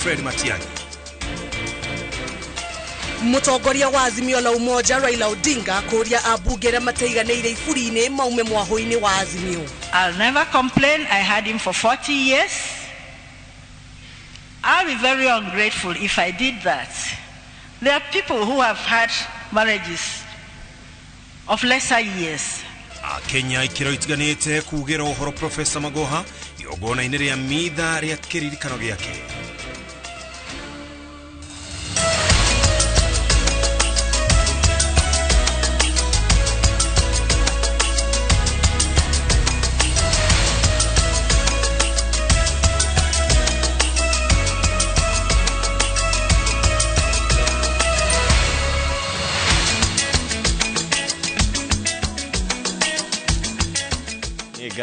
Fred Matiang'i. Mũtongoria wa Azimio la Umoja Raila Odinga kũria ambunge arĩa mataiganĩire iburi-inĩ maume mwahũ-inĩ wa Azimio. I'll never complain. I had him for 40 years. I'll be very ungrateful if I did that. There are people who have had marriages of lesser years. Akenya ikĩro itiganĩte kugĩra ũhoro Profesa Magoha igongona-inĩ rĩa mitha rĩa kĩririkano gĩake.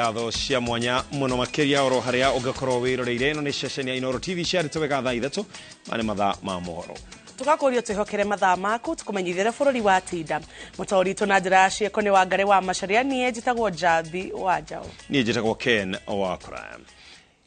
Ngatho cia mwanya muno makiria oro haria ungakorwo wiroreire. Ĩno nĩ ceceni ya Inooro TV ciarĩte wega thaa 3 mane mathaa ma mohoro. Tũgakũrio twĩhokere mathaa maku tũkũmenyithĩre bũrũri wa tinda. Mũtaũri witũ na njĩra ya ciĩko nĩ Wangari wa Macharia, niĩ njĩtagwo Njambi wa Njaũ. Niĩ njĩtagwo Ken wa Kũraya.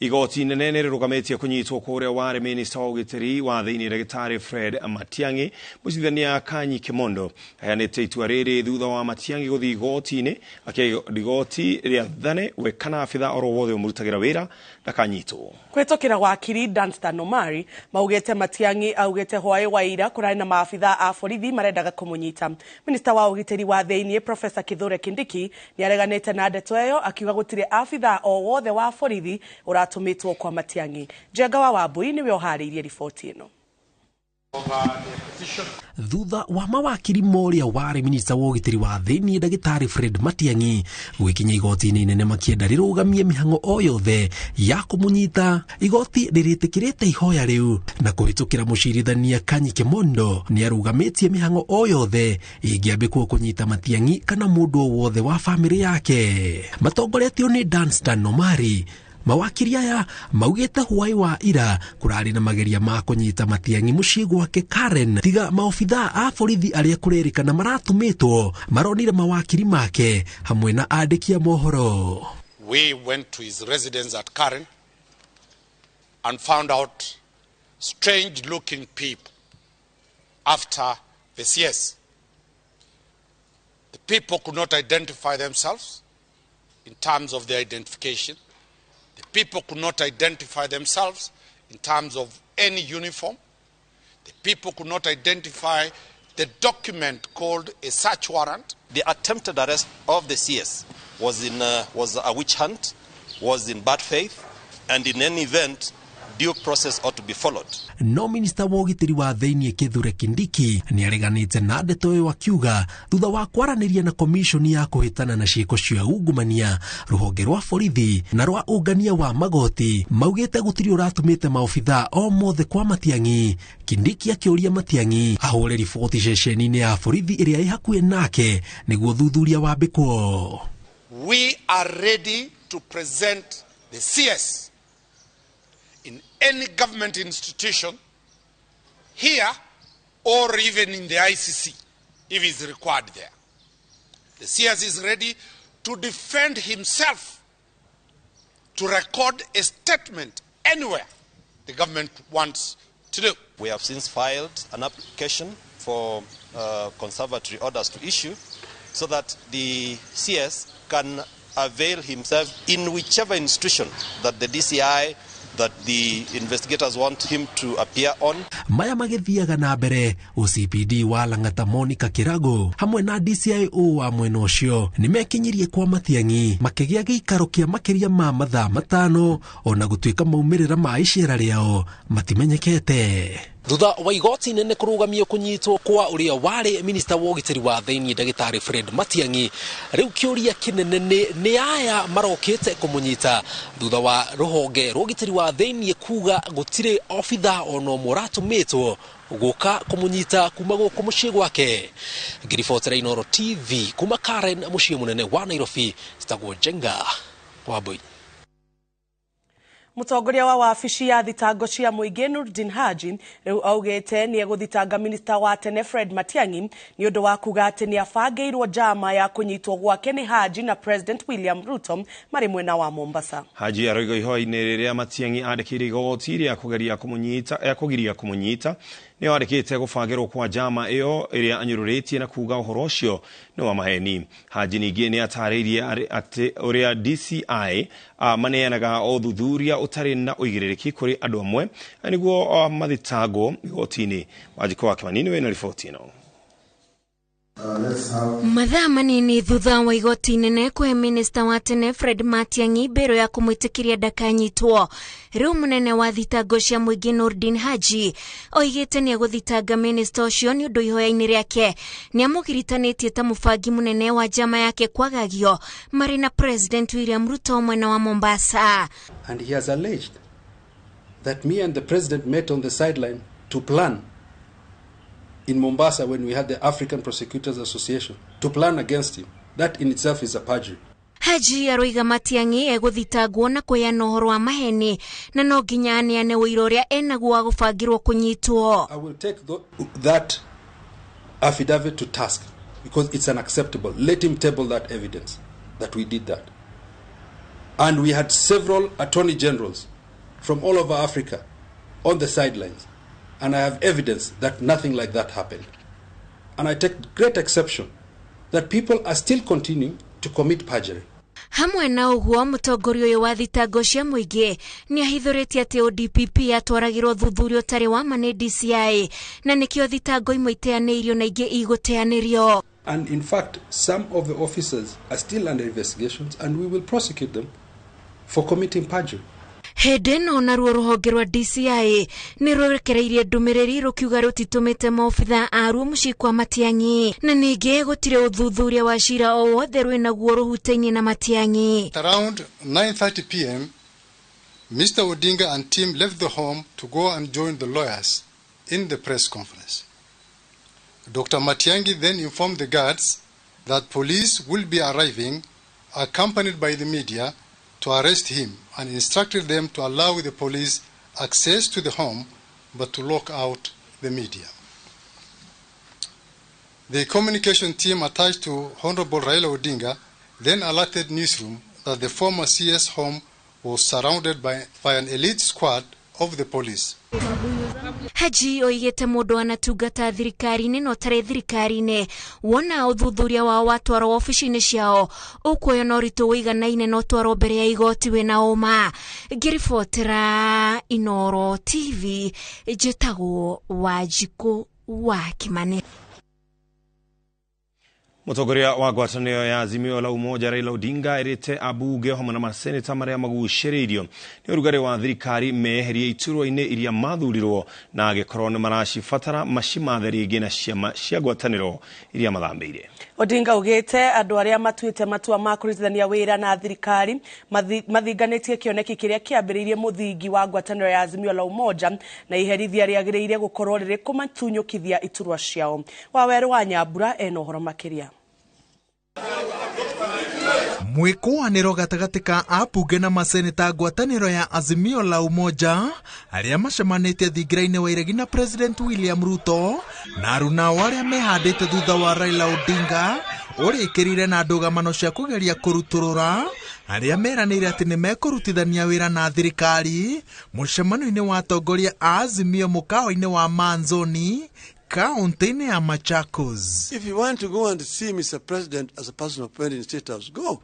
Igoti inene nĩ rĩrũgamĩtie kũnyitwo kwa ũrĩa warĩ minista wa ũgitĩri wa thĩinĩ ndagĩtarĩ Fred Matiang'i. Mũcirithania Kanyi Kimondo aheanĩte itua rĩrĩ thutha wa Matiang'i gũthiĩ igoti-inĩ akĩaga igoti rĩathane we kana abitha oro wothe ũmũrutagĩra wĩra ndakanyitwo. Kũhĩtũkĩra wakiri Danstan Omari maugĩte Matiang'i augĩte hwaĩ wa ira kũrarĩ na maabitha a borithi marendaga kũmũnyita. Minista wa ũgitĩri wa thĩinĩ Profesa Kithure Kindiki nĩareganĩte na ndeto ĩyo akiuga gũtirĩ abitha o wothe wa borithi ũratũmĩtwo kwa Matiang'i. Njenga wa Wambui nĩwe ũharĩirie riboti ĩno. Thutha wa mawakiri moria warĩ minista wa ũgitĩri wa thĩinĩ ndagĩtarĩ Fred Matiang'i gwĩkinya igoti-inĩ inene makĩenda rĩrũgamie mĩhang'o o yothe ya kũmũnyita, igoti rĩrĩtĩkĩrĩte ihoya rĩu na kũhĩtũkĩra mũcirithania Kanyi Kimondo nĩarũgamĩtie mĩhang'o o yothe ĩngĩambĩkwo kũnyita Matiang'i kana mũndũ o wothe wa bamĩrĩ yake. Matongoretio nĩ Danstan Omari, mawakiri aya maugĩte hwaĩ wa ira kũrarĩ na mageria ma kũnyita Matiang'i mũciĩ gwake Karen, tiga maobithaa a borithi arĩa kũrerĩkana maratũmĩtwo maronire mawakiri make hamwe na andĩki a mohoro. We went to his residence at Karen and found out strange looking people after the CS. The people could not identify themselves in terms of their identification. The people could not identify themselves in terms of any uniform. The people could not identify the document called a search warrant. The attempted arrest of the CS was a witch hunt, was in bad faith, and in any event, due process ought to be followed. No minista wa ũgitĩri wa thĩinĩ Kithure Kindiki nĩareganĩte na ndeto ĩyo akiuga thutha wa kwaranĩria na komishoni ya kũhĩtana na ciĩko cia ungumania, rũhonge rwa borithi na rwa ũngania wa magoti maugĩte gũtirĩ ũratũmĩte maobithaa o mothe kwa Matiang'i. Kindiki akĩũria Matiang'i ahũre riboti ceceni-inĩ ya borithi ĩrĩa ĩ hakuhĩ nake nĩguo thuthuria wambĩkwo. We are ready to present the CS in any government institution here or even in the ICC if it's required there. The CS is ready to defend himself, to record a statement anywhere the government wants to do. We have since filed an application for conservatory orders to issue so that the CS can avail himself in whichever institution that the DCI, that the investigators want him to appear on. Maya magĩthiaga na mbere, OCPD wa Lang'ata Monica Kirago hamwe na DCIO wa mwena ũcio nĩmekinyirie kwa Matiang'i makĩgĩa gĩikaro kĩa makĩria ma mathaa 5 ona gũtuĩka maumĩrĩra ma icera rĩao matimenyekete. Thutha wa igoti inene kũrũgamio kũnyitwo kwa ũrĩa warĩ minista wa ũgitĩri wa thĩinĩ ndagĩtarĩ Fred Matiang'i, rĩu kĩũria kĩnene nĩ aya marokĩte kũmũnyita thutha wa rũhonge rwa ũgitĩri wa thĩinĩ kuga gũtirĩ obitha ona ũmwe ũratũmĩtwo gũka kũmũnyita kuma gũkũ mũciĩ gwake. Ngĩribotera Inooro TV kuma Karen mũciĩ mũnene wa Nairobi, citagwo Njenga Wambui. Mutongoria wa wabici ya thitango cia muingi Nurdin Haji riu augite ni eguthitanga minista wa tene Fred Matiang'i ni undu wa kuga ati ni abangĩirwo njama ya kunyitwo gwake ni Haji na President William Ruto mari mwena wa Mombasa. Haji aroiga ihoya-inĩ rĩrĩa Matiang'i andĩkĩire igoti rĩa kũgeria kũmũnyita ya kũgiria kũmũnyita nĩo andĩkĩte gũbangĩrwo kwa njama ĩyo ĩrĩa anyũrũrĩtie na kuga ũhoro ũcio nĩ wa maheni. Haji ningĩ nĩ atarĩirie atĩ ũrĩa DCI maneanaga ũthuthuria ũtarĩ na ũigĩrĩrĩki kũrĩ andũ amwe nĩguo mathitangwo igoti-inĩ. Wanjikũ wa Kĩmani nĩwe na riboti ĩno. Mathaa manini thutha wa igoti inene kuhe minista wa tene Fred Matiang'i mbero ya kumwitikiria ndakanyitwo, riu munene wa thitango cia muingi Nurdin Haji oigite ni eguthitanga minista ucio ni undu ihoya-ini riake ni amugiritanĩtie ta mubangi munene wa njama yake kwagagio mari na President William Ruto mwena wa Mombasa. And he has alleged that me and the president met on the sideline to plan in Mombasa when we had the African Prosecutors Association, to plan against him. That in itself is a perjury. Haji aroiga Matiang'i eguthitangwo na kuheana ũhoro wa maheni na no nginya aneane ũira ũrĩa enaguo wa gũbangĩrwo kũnyitwo. I will take that affidavit to task because it's unacceptable. Let him table that evidence that we did that. And we had several attorney generals from all over Africa on the sidelines. And I have evidence that nothing like that happened. And I take great exception that people are still continuing to commit perjury. Hamwe na ũguo mũtongoria ũyũ wa thitango cia mũingĩ nĩ ahithũrĩtie atĩ ODPP yatwaragĩrwo thuthuria ũtarĩ wa ma nĩ DCI na nĩkĩo thitango imwe iteanĩirio na ingĩ igũteanĩrio. And in fact, some of the officers are still under investigations and we will prosecute them for committing perjury. Hĩndĩ ĩno naruo rũhonge rwa DCI nĩ rũrekereirie ndũmĩrĩri rũkiuga rũtitũmĩte maobitha aruo mũciĩ kwa Matiang'i na ningĩ gũtirĩ ũthuthuria wa cira o wothe rwĩnaguo rũhutainie na Matiang'i. Around 9:30 p.m., Mr. Odinga and team left the home to go and join the lawyers in the press conference. Dr. Matiang'i then informed the guards that police will be arriving, accompanied by the media, to arrest him and instructed them to allow the police access to the home but to lock out the media. The communication team attached to Honorable Raila Odinga then alerted newsroom that the former CS home was surrounded by an elite squad of the police. Haji oigĩte mũndũ anatungata thirikari-inĩ na ũtarĩ thirikari-inĩ wona ũthuthuria wao watwarwo wabici-inĩ ciao ũkuoyo na ũritũ ũiganaine na ũtwarwo mbere ya igoti wĩna ũma. Ngĩribotera Inoro TV njĩtagwo Wanjikũ wa Kĩmani. Mũtongoria wa ngwatanĩro ya Azimio la Umoja Raila Odinga erĩte ambunge hamwe na maseneta marĩa magucĩrĩirio nĩ ũrugarĩ wa thirikari meyeherie iturwa-inĩ iria mathurirwo na angĩkorwo nĩ maracibatara macimathe rĩngĩ na ciama cia ngwatanĩro iria mathambĩire. Odinga augĩte andũ arĩa matuĩte matua ma kũrutithania wĩra na thirikari mathinganĩtie kĩoneki kĩrĩa kĩambĩrĩirie mũthingi wa ngwatanĩro ya Azimio la Umoja na iherithia rĩagĩrĩire gũkorwo rĩrĩ kũmatunyũkithia iturwa ciao. Wawerũ wa Nyambura ena ũhoro makĩria. Mwĩkũanĩro gatagatĩ ka ambunge na maseneta ngwatanĩro ya Azimio la Umoja arĩa macemanĩtie thingira-inĩ wa iregi na President William Ruto na arunao arĩa mehandĩte thutha wa Raila Odinga ũrĩkĩrire na ndũgamano cia kũgeria kũrutũrũra arĩa meranĩire atĩ nĩ mekũrutithania wĩra na thirikari mũcemanio-inĩ wa atongoria a Azimio mũkawa-inĩ wa Manzoni kaunti-inĩ ya Machakos. If you want to go and see Mr. President as a personal friend in State House, go.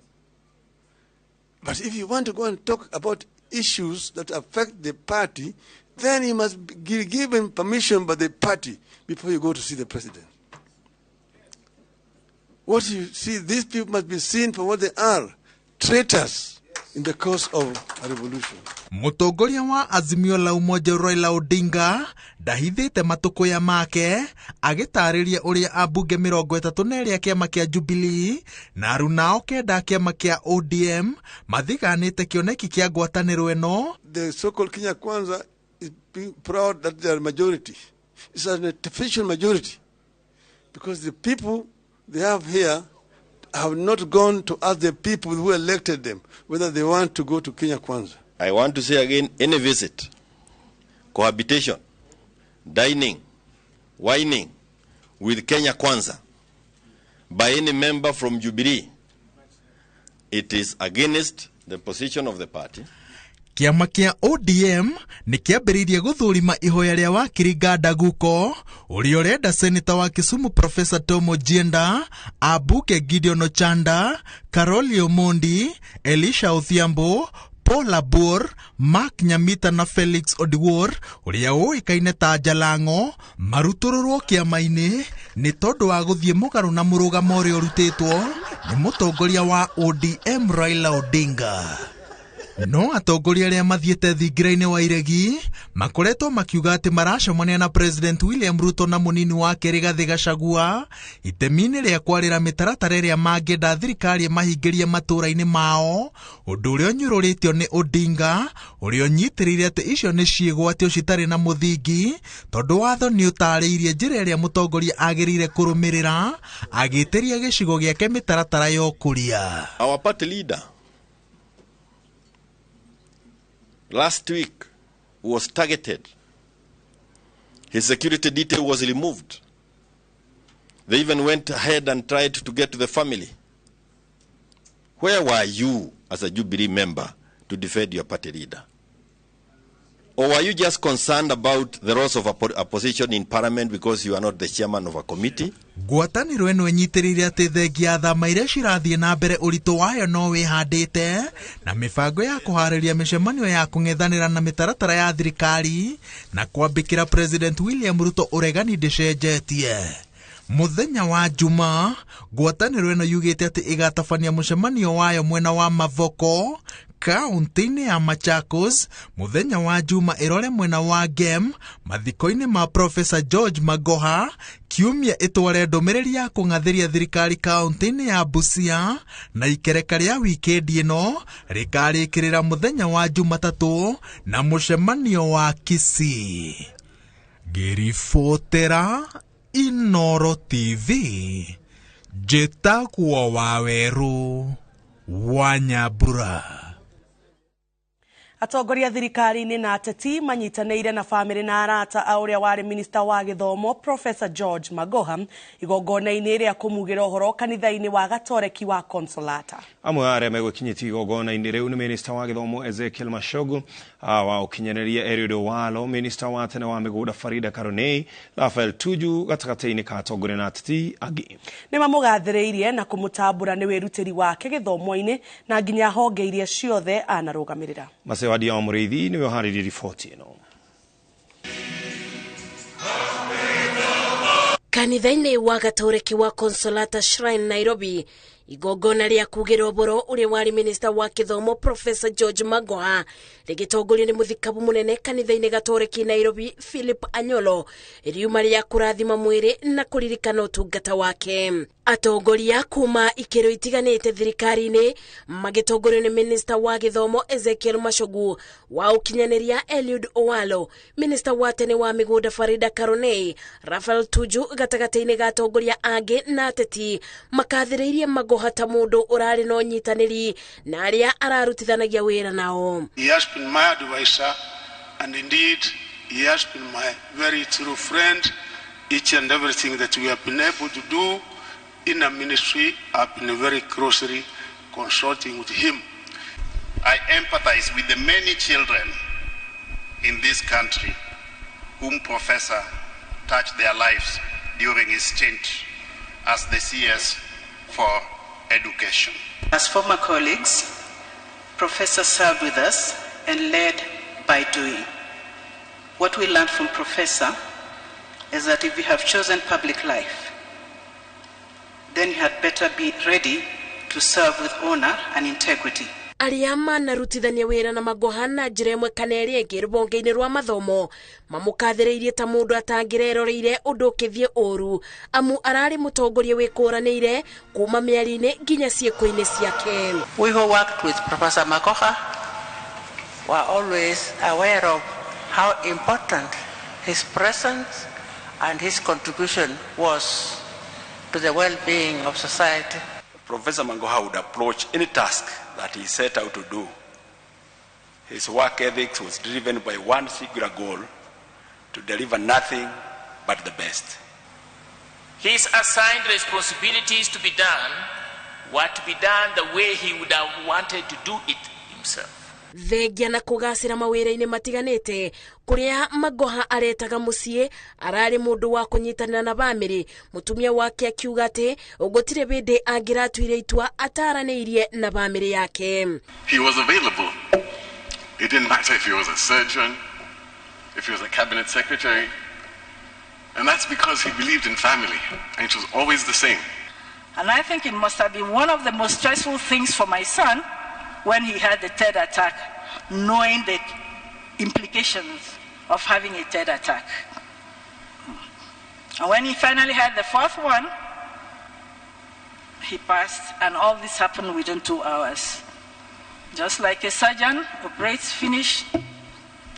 But if you want to go and talk about issues that affect the party, then you must be given permission by the party before you go to see the president. What you see, these people must be seen for what they are, traitors in the course of a revolution. Mũtongoria wa Azimio la Umoja Raila Odinga ndahithĩte matũkũya make agĩtarĩria ũrĩa ambunge 32 a kĩama kĩa Jubilee na arunao 9 a kĩama kĩa ODM mathiganĩte kĩoneki kĩa ngwatanĩro ĩno. The so-called Kenya Kwanza is being proud that they are majority. It's an artificial majority because the people they have here have not gone to ask the people who elected them whether they want to go to Kenya Kwanza. I want to say again, any visit, cohabitation, dining, wining with Kenya Kwanza by any member from Jubilee, it is against the position of the party. Kĩama kĩa ODM nĩ kĩambĩrĩirie gũthũrima ihoya rĩa wakiri Ganda Guko ũrĩa ũrenda seneta wa Kisumu Professor Tom Ojienda, ambunge Gideon Ochanda, Caroli Omondi, Elisha Odhiambo, Paul Abur, Mark Nyamita na Felix Odiwuor ũrĩa ũĩkaine ta Jalango marutũrũrwo kĩama-inĩ nĩ tondũ wa gũthiĩ mũgarũ na mũrũgamo ũrĩa ũrutĩtwo nĩ mũtongoria wa ODM Raila Odinga. No atongoria arĩa mathiĩte thingira-inĩ wa iregi makoretwo makiuga atĩ maracemania na President William Ruto na mũnini wake Rigathĩ Gachagua itemi-inĩ rĩa kwarĩra mĩtaratara ĩrĩa mangĩenda thirikari ĩmahingĩrie matũũra-inĩ mao, ũndũ ũrĩa ũnyũrũrĩtio nĩ Odinga ũrĩa ũnyitĩrĩire atĩ icio nĩ ciĩgwatio citarĩ na mũthingi tondũ watho nĩ ũtarĩirie njĩra ĩrĩa mũtongoria agĩrĩire kũrũmĩrĩra agĩtĩria gĩcigo gĩake mĩtaratara ya ũkũria. Our party leader last week was targeted. His security detail was removed. They even went ahead and tried to get to the family. Where were you as a Jubilee member to defend your party leader? Or were you just concerned about the roles of opposition in parliament because you are not the chairman of a committee? Ngwatanĩro ĩno ĩnyitĩrĩire atĩ thengia thama iria cirathiĩ na mbere ũritũ wayo no wĩhandĩte na mĩbango ya kũharĩria mĩcemanio ya kũng'ethanĩra na mĩtaratara ya thirikari na kwambĩkĩra President William Ruto ũregani ndĩcenjetie. Mũthenya wa Juma, ngwatanĩro ĩno yugĩte atĩ ĩgatabania mũcemanio wayo mwena wa Mavoko kaunti-inĩ ya Machakos mũthenya wa Juma ĩrore mwena wa Gem mathiko-inĩ ma Professor George Magoha, kiumia ĩtware ndũmĩrĩri ya kũng'athĩria thirikari kaunti-inĩ ya Busia na ikereka rĩa wikendi ĩno rĩkarĩkĩrĩra mũthenya wa Jumatatũ na mũcemanio wa Kisii. Ngĩribotera Inoro TV, njĩtagwo Wawerũ wa Nyambura. Atongoria thirikari-inĩ na ateti manyitanĩire na bamĩrĩ na arata a ũrĩa warĩ minista wa gĩthomo Professor George Magoha igongona-inĩ rĩa kũmugĩra ũhoro kanitha-inĩ wa Gatoreki wa Consolata. Amwe a arĩa megũkinyĩtie igongona-inĩ rĩu nĩ minista wa gĩthomo Ezekiel Machogu, wa ũkinyanĩria Eliud Owalo, minista wa tene wa mĩgũnda Farida Karonei, Raphael Tuju gatagatĩ-inĩ ka atongoria na ateti angĩ. Nĩ mamũgathĩrĩirie na kũmũtambũra nĩ wĩrutĩri wake gĩthomo-inĩ na nginya honge iria ciothe anarũgamĩrĩra. Wadia wa Mũrĩithi nĩwe ũharĩirie riboti ĩno. Kanitha-inĩ wa Gatoreki wa Consolata Shrine Nairobi, igongona rĩa kugĩra ũhoro ũrĩa warĩ minista wa gĩthomo Professor George Magoha rĩgĩtongorio nĩ mũthikabu mũnene kanitha-inĩ Gatoreki Nairobi Philip Anyolo, riuma rĩa kũrathima mwĩrĩ na kũririkana ũtungata wake. Atongoria kuma ikĩro itiganĩte thirikari-inĩ magĩtongorio nĩ minista wa gĩthomo Ezekiel Machogu, wa ũkinyanĩria Eliud Owalo, minista wa tene wa mĩgũnda Farida Karonei, Raphael Tuju gatagatĩ-inĩ ga atongoria angĩ na ateti makathĩrĩirie Magoha ta mũndũ ũrarĩ na ũnyitanĩri na arĩa ararutithanagia wĩra nao. He has been my advisor and indeed he has been my very true friend. Each and everything that we have been able to do in a ministry, I've been very closely consulting with him. I empathize with the many children in this country whom Professor touched their lives during his stint as the CS for Education. As former colleagues, Professor served with us and led by doing. What we learned from Professor is that if you have chosen public life, then you had better be ready to serve with honor and integrity. Arĩa manarutithania wĩra na Magoha na njĩra ĩmwe kana ĩrĩa ĩngĩ rũhonge-inĩ rwa mathomo mamũkathĩrĩirie ta mũndũ atangĩreroreire ũndũ ũkĩthiĩ ũru, amu ararĩ mũtongoria wĩkũranĩire kuma mĩario-inĩ nginya ciĩko-inĩ ciake. We who worked with Professor Magoha were always aware of how important his presence and his contribution was to the well-being of society. Professor Magoha would approach any task that he set out to do. His work ethics was driven by one singular goal, to deliver nothing but the best. His assigned responsibilities to be done were to be done the way he would have wanted to do it himself. Thengia na kugacira mawira-ini matiganite kuria Magoha aretaga mucii arari mundu wa kunyitanira na bamiri. Mutumia wake akiuga ati gutire bindi angiratuire itua ataranĩirie na bamiri yake. He was available. It didn't matter if he was a surgeon, if he was a cabinet secretary. And that's because he believed in family, and it was always the same. And I think it must have been one of the most stressful things for my son when he had the third attack, knowing the implications of having a third attack. And when he finally had the fourth one, he passed, and all this happened within 2 hours. Just like a surgeon operates, finish,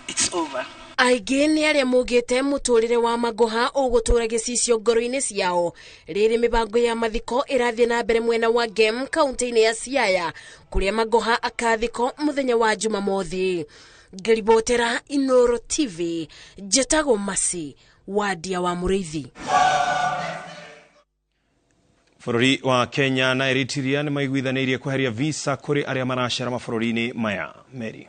it's over. Aingĩ nĩ arĩa maugĩte mũtũrĩre wa Magoha ũgũtũra gĩcicio ngoro-inĩ ciao. Rĩrĩ mĩbango ya mathiko ĩrathiĩ na mbere mwena wa Gem kaunti-inĩ ya Siaya kũrĩa Magoha akathikwo mũthenya wa Jumamothi. Ngĩribotera Inoro TV, njĩtagwo Masi Wadia wa Mũrĩithi. Bũrũri wa Kenya na Eritrea nĩ maiguithanĩirie kweheria visa kũrĩ arĩa maracera mabũrũri-inĩ maya. Mary.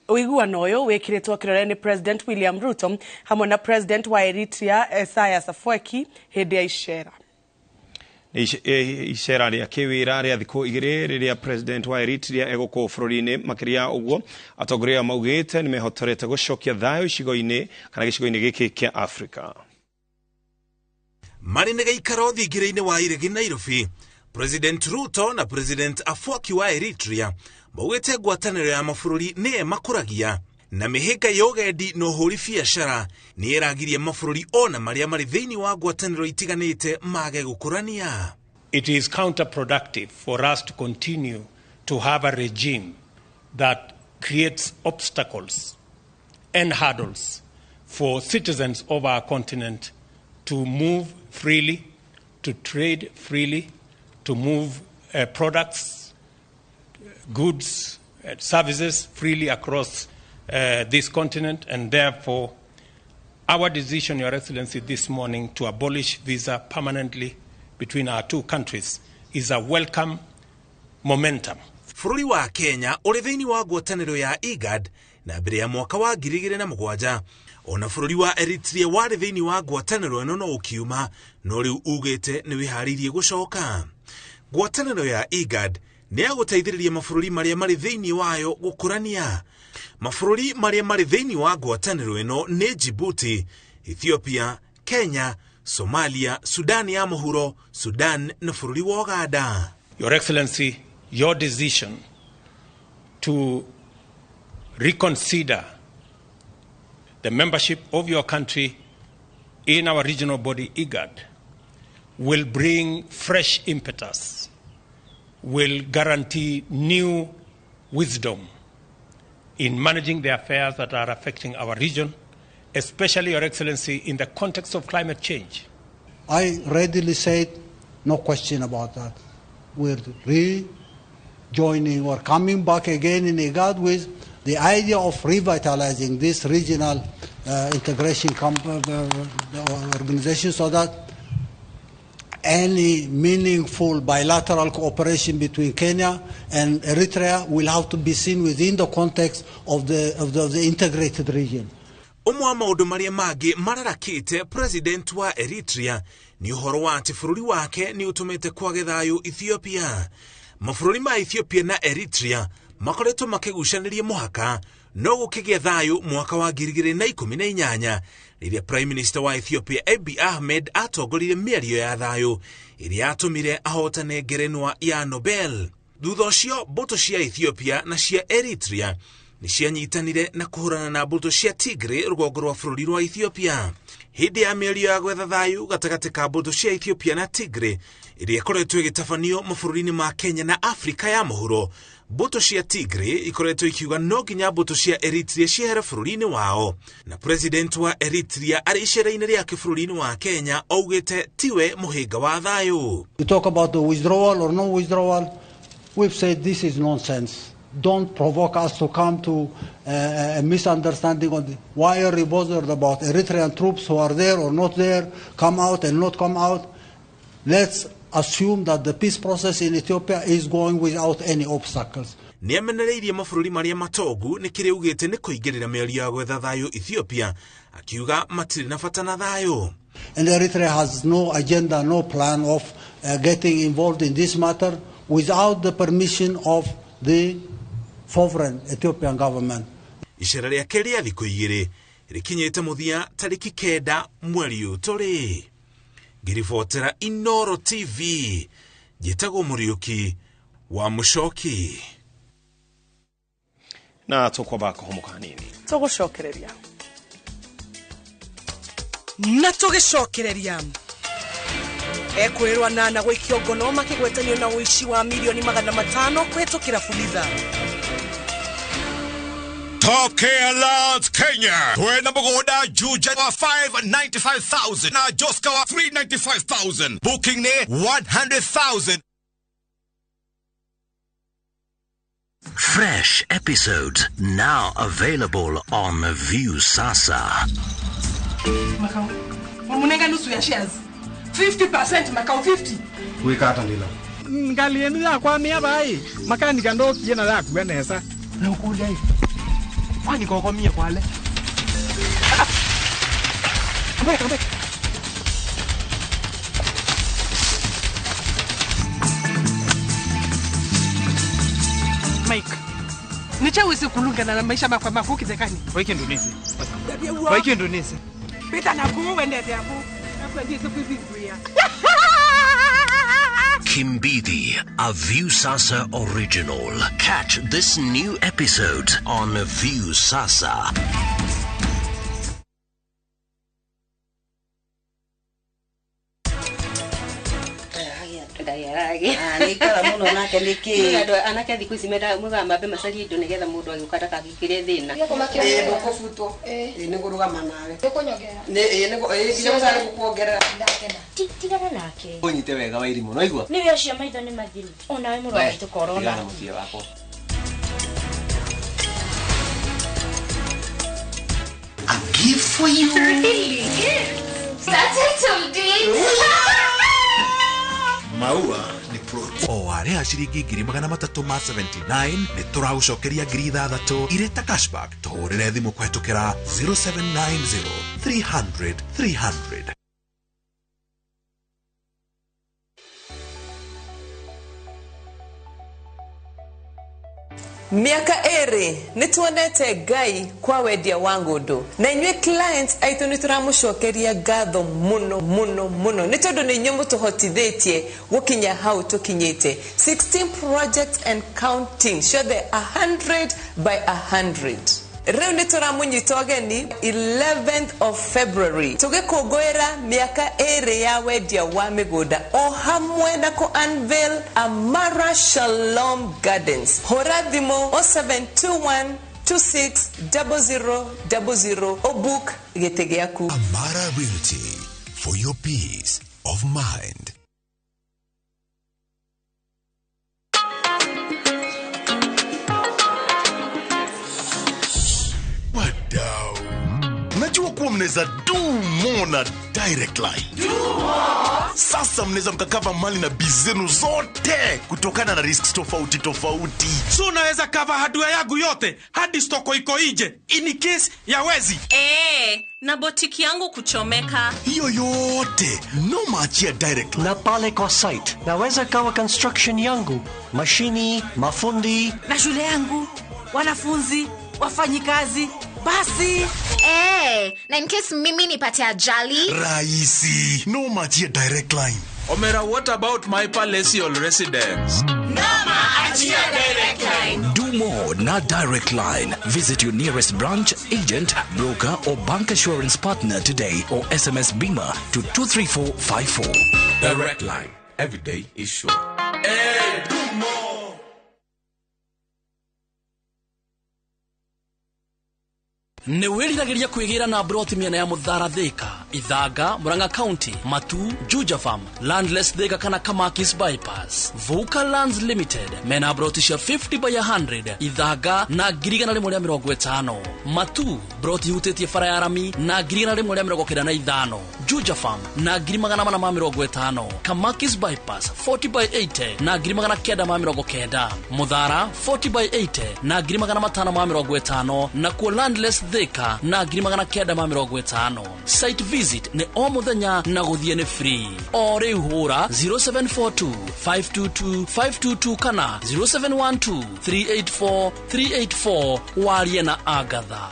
Uiguano ũyũ wĩkĩrĩtwo kĩrore nĩ President William Ruto hamwe na President wa Eritrea Isaias Afwerki hĩndĩ ya icera. Icera rĩa kĩwĩra rĩa thikũ igĩrĩ rĩrĩa President wa Eritrea egũkũ bũrũri-inĩ. Makĩria ũguo atongoria maugĩte nĩ mehotorete gũcokia thayũ icigo-inĩ kana gĩcigo-inĩ gĩkĩ kĩa Afrika. Marĩ na gĩikaro thingira-inĩ wa iregi Nairobi, President Ruto na President Afwerki wa Eritrea maugĩte ngwatanĩro ya mabũrũri nĩ ĩmakũragia na mĩhĩnga ya ũgendi na ũhũri biacara nĩ ĩragiria mabũrũri ona marĩa marĩ thĩinĩ wa ngwatanĩro itiganĩte mage gũkũrania. It is counterproductive for us to continue to have a regime that creates obstacles and hurdles for citizens of our continent to move freely, to trade freely, to move products, goods, services freely across this continent. And therefore, our decision, Your Excellency, this morning to abolish visa permanently between our two countries is a welcome momentum. Bũrũri wa Kenya ũrĩ thĩinĩ wa ngwatanĩro ya IGAD na mbere ya mwaka wa 2007 ona bũrũri wa Eritrea warĩ thĩinĩ wa ngwatanĩro ĩno no ũkiuma no rĩu ugĩte nĩ wĩharĩirie gũcoka. Ngwatanĩro ya IGAD nĩ ya gũteithĩrĩria mabũrũri marĩa marĩ thĩinĩ wayo gũkũrania. Mabũrũri marĩa marĩ thĩinĩ wa ngwatanĩro ĩno nĩ Djibouti, Ethiopia, Kenya, Somalia, Sudan ya Mũhuro, Sudan na bũrũri wa Uganda. Your Excellency, your decision to reconsider the membership of your country in our regional body IGAD will bring fresh impetus, will guarantee new wisdom in managing the affairs that are affecting our region, especially, Your Excellency, in the context of climate change. I readily said, no question about that. We're rejoining or coming back again in IGAD with the idea of revitalizing this regional integration organization so that any meaningful bilateral cooperation between Kenya and Eritrea will have to be seen within the context of the integrated region. Ũmwe wa maũndũ marĩa mangĩ mararakĩte President wa Eritrea nĩ ũhoro wa atĩ bũrũri wake nĩ ũtũmĩte kwage thayũ Ethiopia. Mabũrũri ma Ethiopia na Eritrea makoretwo makĩgucanĩria mũhaka no gũkĩgĩa thayũ mwaka wa 2018 rĩrĩa Prime Minister wa Ethiopia Abiy Ahmed atongoririe mĩario ya thayũ ĩrĩa yatũmire ahotane ngerenwa ya Nobel. Thutha ũcio mbũtũ cia Ethiopia na cia Eritrea nĩ cianyitanire na kũhũrana na mbũtũ cia Tigray rũgongo rwa bũrũri rwa Ethiopia. Hĩndĩ ya mĩario ya gwetha thayũ gatagatĩ ka mbũtũ cia Ethiopia na Tigray ĩrĩa ĩkoretwo ĩgĩtabanio mabũrũri-inĩ ma Kenya na Afrika ya mũhuro, mbũtũ cia Tigray ikoretwo ikiuga no nginya mbũtũ cia Eritrea ciehere bũrũri-inĩ wao, na President wa Eritrea arĩ icera-inĩ rĩake bũrũri-inĩ wa Kenya augĩte tiwe mũhĩnga wa thayũ. You talk about the withdrawal or no withdrawal, we've said this is nonsense. Don't provoke us to come to a misunderstanding on the, why are you bothered about Eritrean troops who are there or not there, come out and not come out. Let's assume that the peace process in Ethiopia is going without any obstacles. Nĩ amenereirie mabũrũri marĩa matongu nĩ kĩrĩa augĩte nĩ kũingĩrĩra mĩario ya gwetha thayũ Ethiopia, akiuga matirĩ na bata na thayũ. And Eritrea has no agenda, no plan of getting involved in this matter without the permission of the sovereign Ethiopian government. Icera rĩake rĩa thikũ igĩrĩ rĩkinyĩte mũthia tarĩki 9 mweri ũyũ tũrĩ. Ngĩribotera Inoro TV, njĩtagwo Mũriũki wa Mũcoki. Na tũkwamba kũhũmũka hanini. Tũgũcokereria. Na tũgĩcokereria. Ekwĩrwo na gũikio ngono makĩgwetanio na ũici wa milioni 500 kũhĩtũkĩra Fuliza. Top Care Lands Kenya. Twena mũgũnda Juja wa 595,000 na Joska wa 395,000. Booking ne 100,000. Fresh episodes now available on View Sasa. Makao, wamunenga nusu ya shares. 50% Makao 50. Wika ndila. Ngali yenu ya kwa mia bai. Makani kandoki yena ya kuenesa. Na ukulia hivi. Kwani kwa mia kwale. Come back. Mike, nichawezi kulungana na maisha makwa mafuki zekani. Waiki Indonesia. Waiki Indonesia. Pita na kuwendete hapo. Kimbidi, a View Sasa original. Catch this new episode on View Sasa. Anake thikũ ici menda mũgambe macarie indo nĩgetha mũndũ agĩũka ndakagĩkĩre thĩna. Ndũkũbutwo. Nĩ ngũrũgama nawe. Nĩngũkuongerera. Tigana nake. Ũnyite wega wa irimũ, no igua? Nĩwe ũcio maitho nĩ mathiru. Onawe mũrũ wa maitũ korwo Tigana na mũciĩ wakwa. A gift for you. Really? That's it, Maua ni plot. O warĩha ciringi 379 nĩ tũragũcokeria 6,000 irĩ ta cashback. Tũhũrĩre thimũ kũhetũkĩra 0790 300 300. Miaka ĩrĩ nĩtuonete Ngai kwa wendia wa ngũndũ na inyuĩ clients aitũ nĩtũramũcokeria ngatho mũno mũno mũno nĩ tondũ nĩ inyuĩ mũtũhotithĩtie gũkinya hau tũkinyĩte. 16 projects and counting, ciothe 100 by 100. Rĩu nĩtũramũnyita ũgeni 11th of February tũgĩkũngũĩra mĩaka ĩrĩ ya wendia wa mĩgũnda o hamwe na kũ unveil Amara Shalom Gardens. Hũra thimũ 0721 260000 o book gĩtĩ gĩaku. Amara Realty, for your peace of mind. Najua kuwa mnaweza do more na Direct Line. Do more. Sasa mnaweza mkakava mali na biz zenu zote kutokana na risks tofauti tofauti. So naweza cover hardware yangu yote hadi stoko iko nje in case ya wezi. Na botiki yangu kuchomeka. Hiyo yote no maachia Direct Line. Na pale kwa site naweza kawa construction yangu, mashini, mafundi na shule yangu, wanafunzi, wafanyikazi. Basi. Na in case mimi nipate ajali. Raisi, no machia Direct Line. Omera, what about my palatial residence? Noma achia Direct Line. Do more na Direct Line. Visit your nearest branch, agent, broker or bank assurance partner today or SMS BIMA to 23454. Direct Line. Every day is sure. Hey, do more. Nĩ wĩriragĩria kwĩgĩra na broti mĩena ya Mũthara Thika. Ithanga, Murang'a County, Matu, Juja Farm, Landless Thika kana Kamakis Bypass. Vuka Lands Limited mena broti cia 50 by 100 Ithanga na 150,000. Matu broti hutĩtie bara ya rami na 195,000. Juja Farm na 450,000. Kamakis Bypass 40 by 80 na 990,000. Muthara 40 by 80 na 550,000 na kuo Landless Thika na 950,000. Site visit ni o muthenya na guthie ni free. O riu hura 0742 522 522 kana 0712 384 384 warie na Agatha.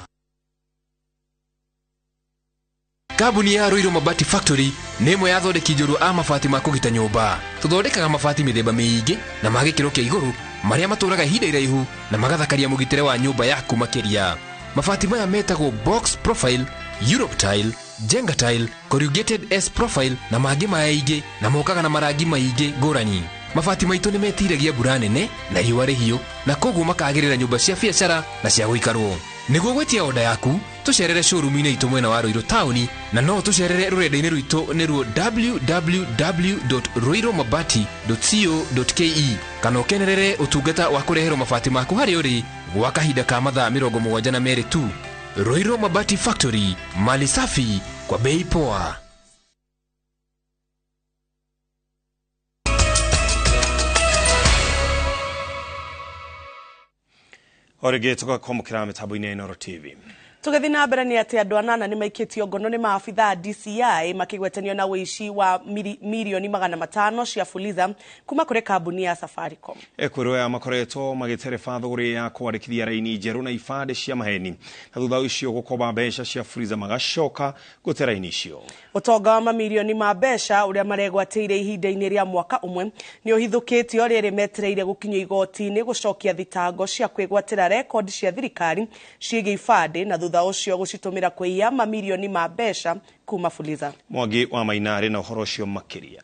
Kambuni ya Ruiru Mabati Factory nĩ ĩmwe ya athondeki njorua a mabati ma kũgita nyũmba. Tũthondekaga mabati mĩthemba mĩingĩ na ma gĩkĩro kĩa igũrũ marĩa matũraga ihinda iraihu na magathakaria mũgitĩre wa nyũmba yaku makĩria. Mabati maya metagwo box profile, Europe tile, Jenga tile, corrugated S profile na mangĩ maingĩ na mokaga na marangi maingĩ ngũrani. Mabati maitũ nĩ metiragia mbura nene na riũa rĩhiũ na koguo makagĩrĩra nyũmba cia biacara na cia gũikarwo. Nĩguo gwĩtia oda yaku tũcerere showroom-inĩ itũ mwena wa Ruiru taũni na no tũcerere rũrenda-inĩ rwitũ nĩruo www.ruirumabati.co.ke kana ũkenerere ũtungata wa kũreherwo mabati maku harĩa ũrĩ gwa kahinda ka mathaa 72 tu. Ruiru Mabati Factory, mali safi kwa bei poa. Orĩngĩ tũgakwamũkĩra mĩtambo-inĩ ya Inooro TV. Tũgĩthiĩ na mbere nĩ atĩ andũ anana nĩ maikĩtio ngono nĩ maabithaa a DCI makĩgwetanio na ũici wa mirioni 500 cia Fuliza kuma kũrĩ kambuni ya Safaricom. Ekwĩrwo aya makoretwo magĩtereba thũgũrĩ ya kwandĩkithia raini njerũ na ibandĩ cia maheni na thutha ũcio gũkomba mbeca cia Fuliza magacoka gũte raini icio. Ũtonga wa mamirioni ma mbeca ũrĩa maregwatĩire ihinda-inĩ rĩa mwaka ũmwe nĩ ũhithũkĩtio rĩrĩ metereire gũkinyio igoti-inĩ gũcokia thitango cia kwĩgwatĩra rekondi cia thirikari ciĩgiĩ ibandĩ na thutha ũcio gũcitũmĩra kũiya mamirioni ma mbeca kuma Fuliza. Mwangi wa Maina arĩ na ũhoro ũcio makĩria.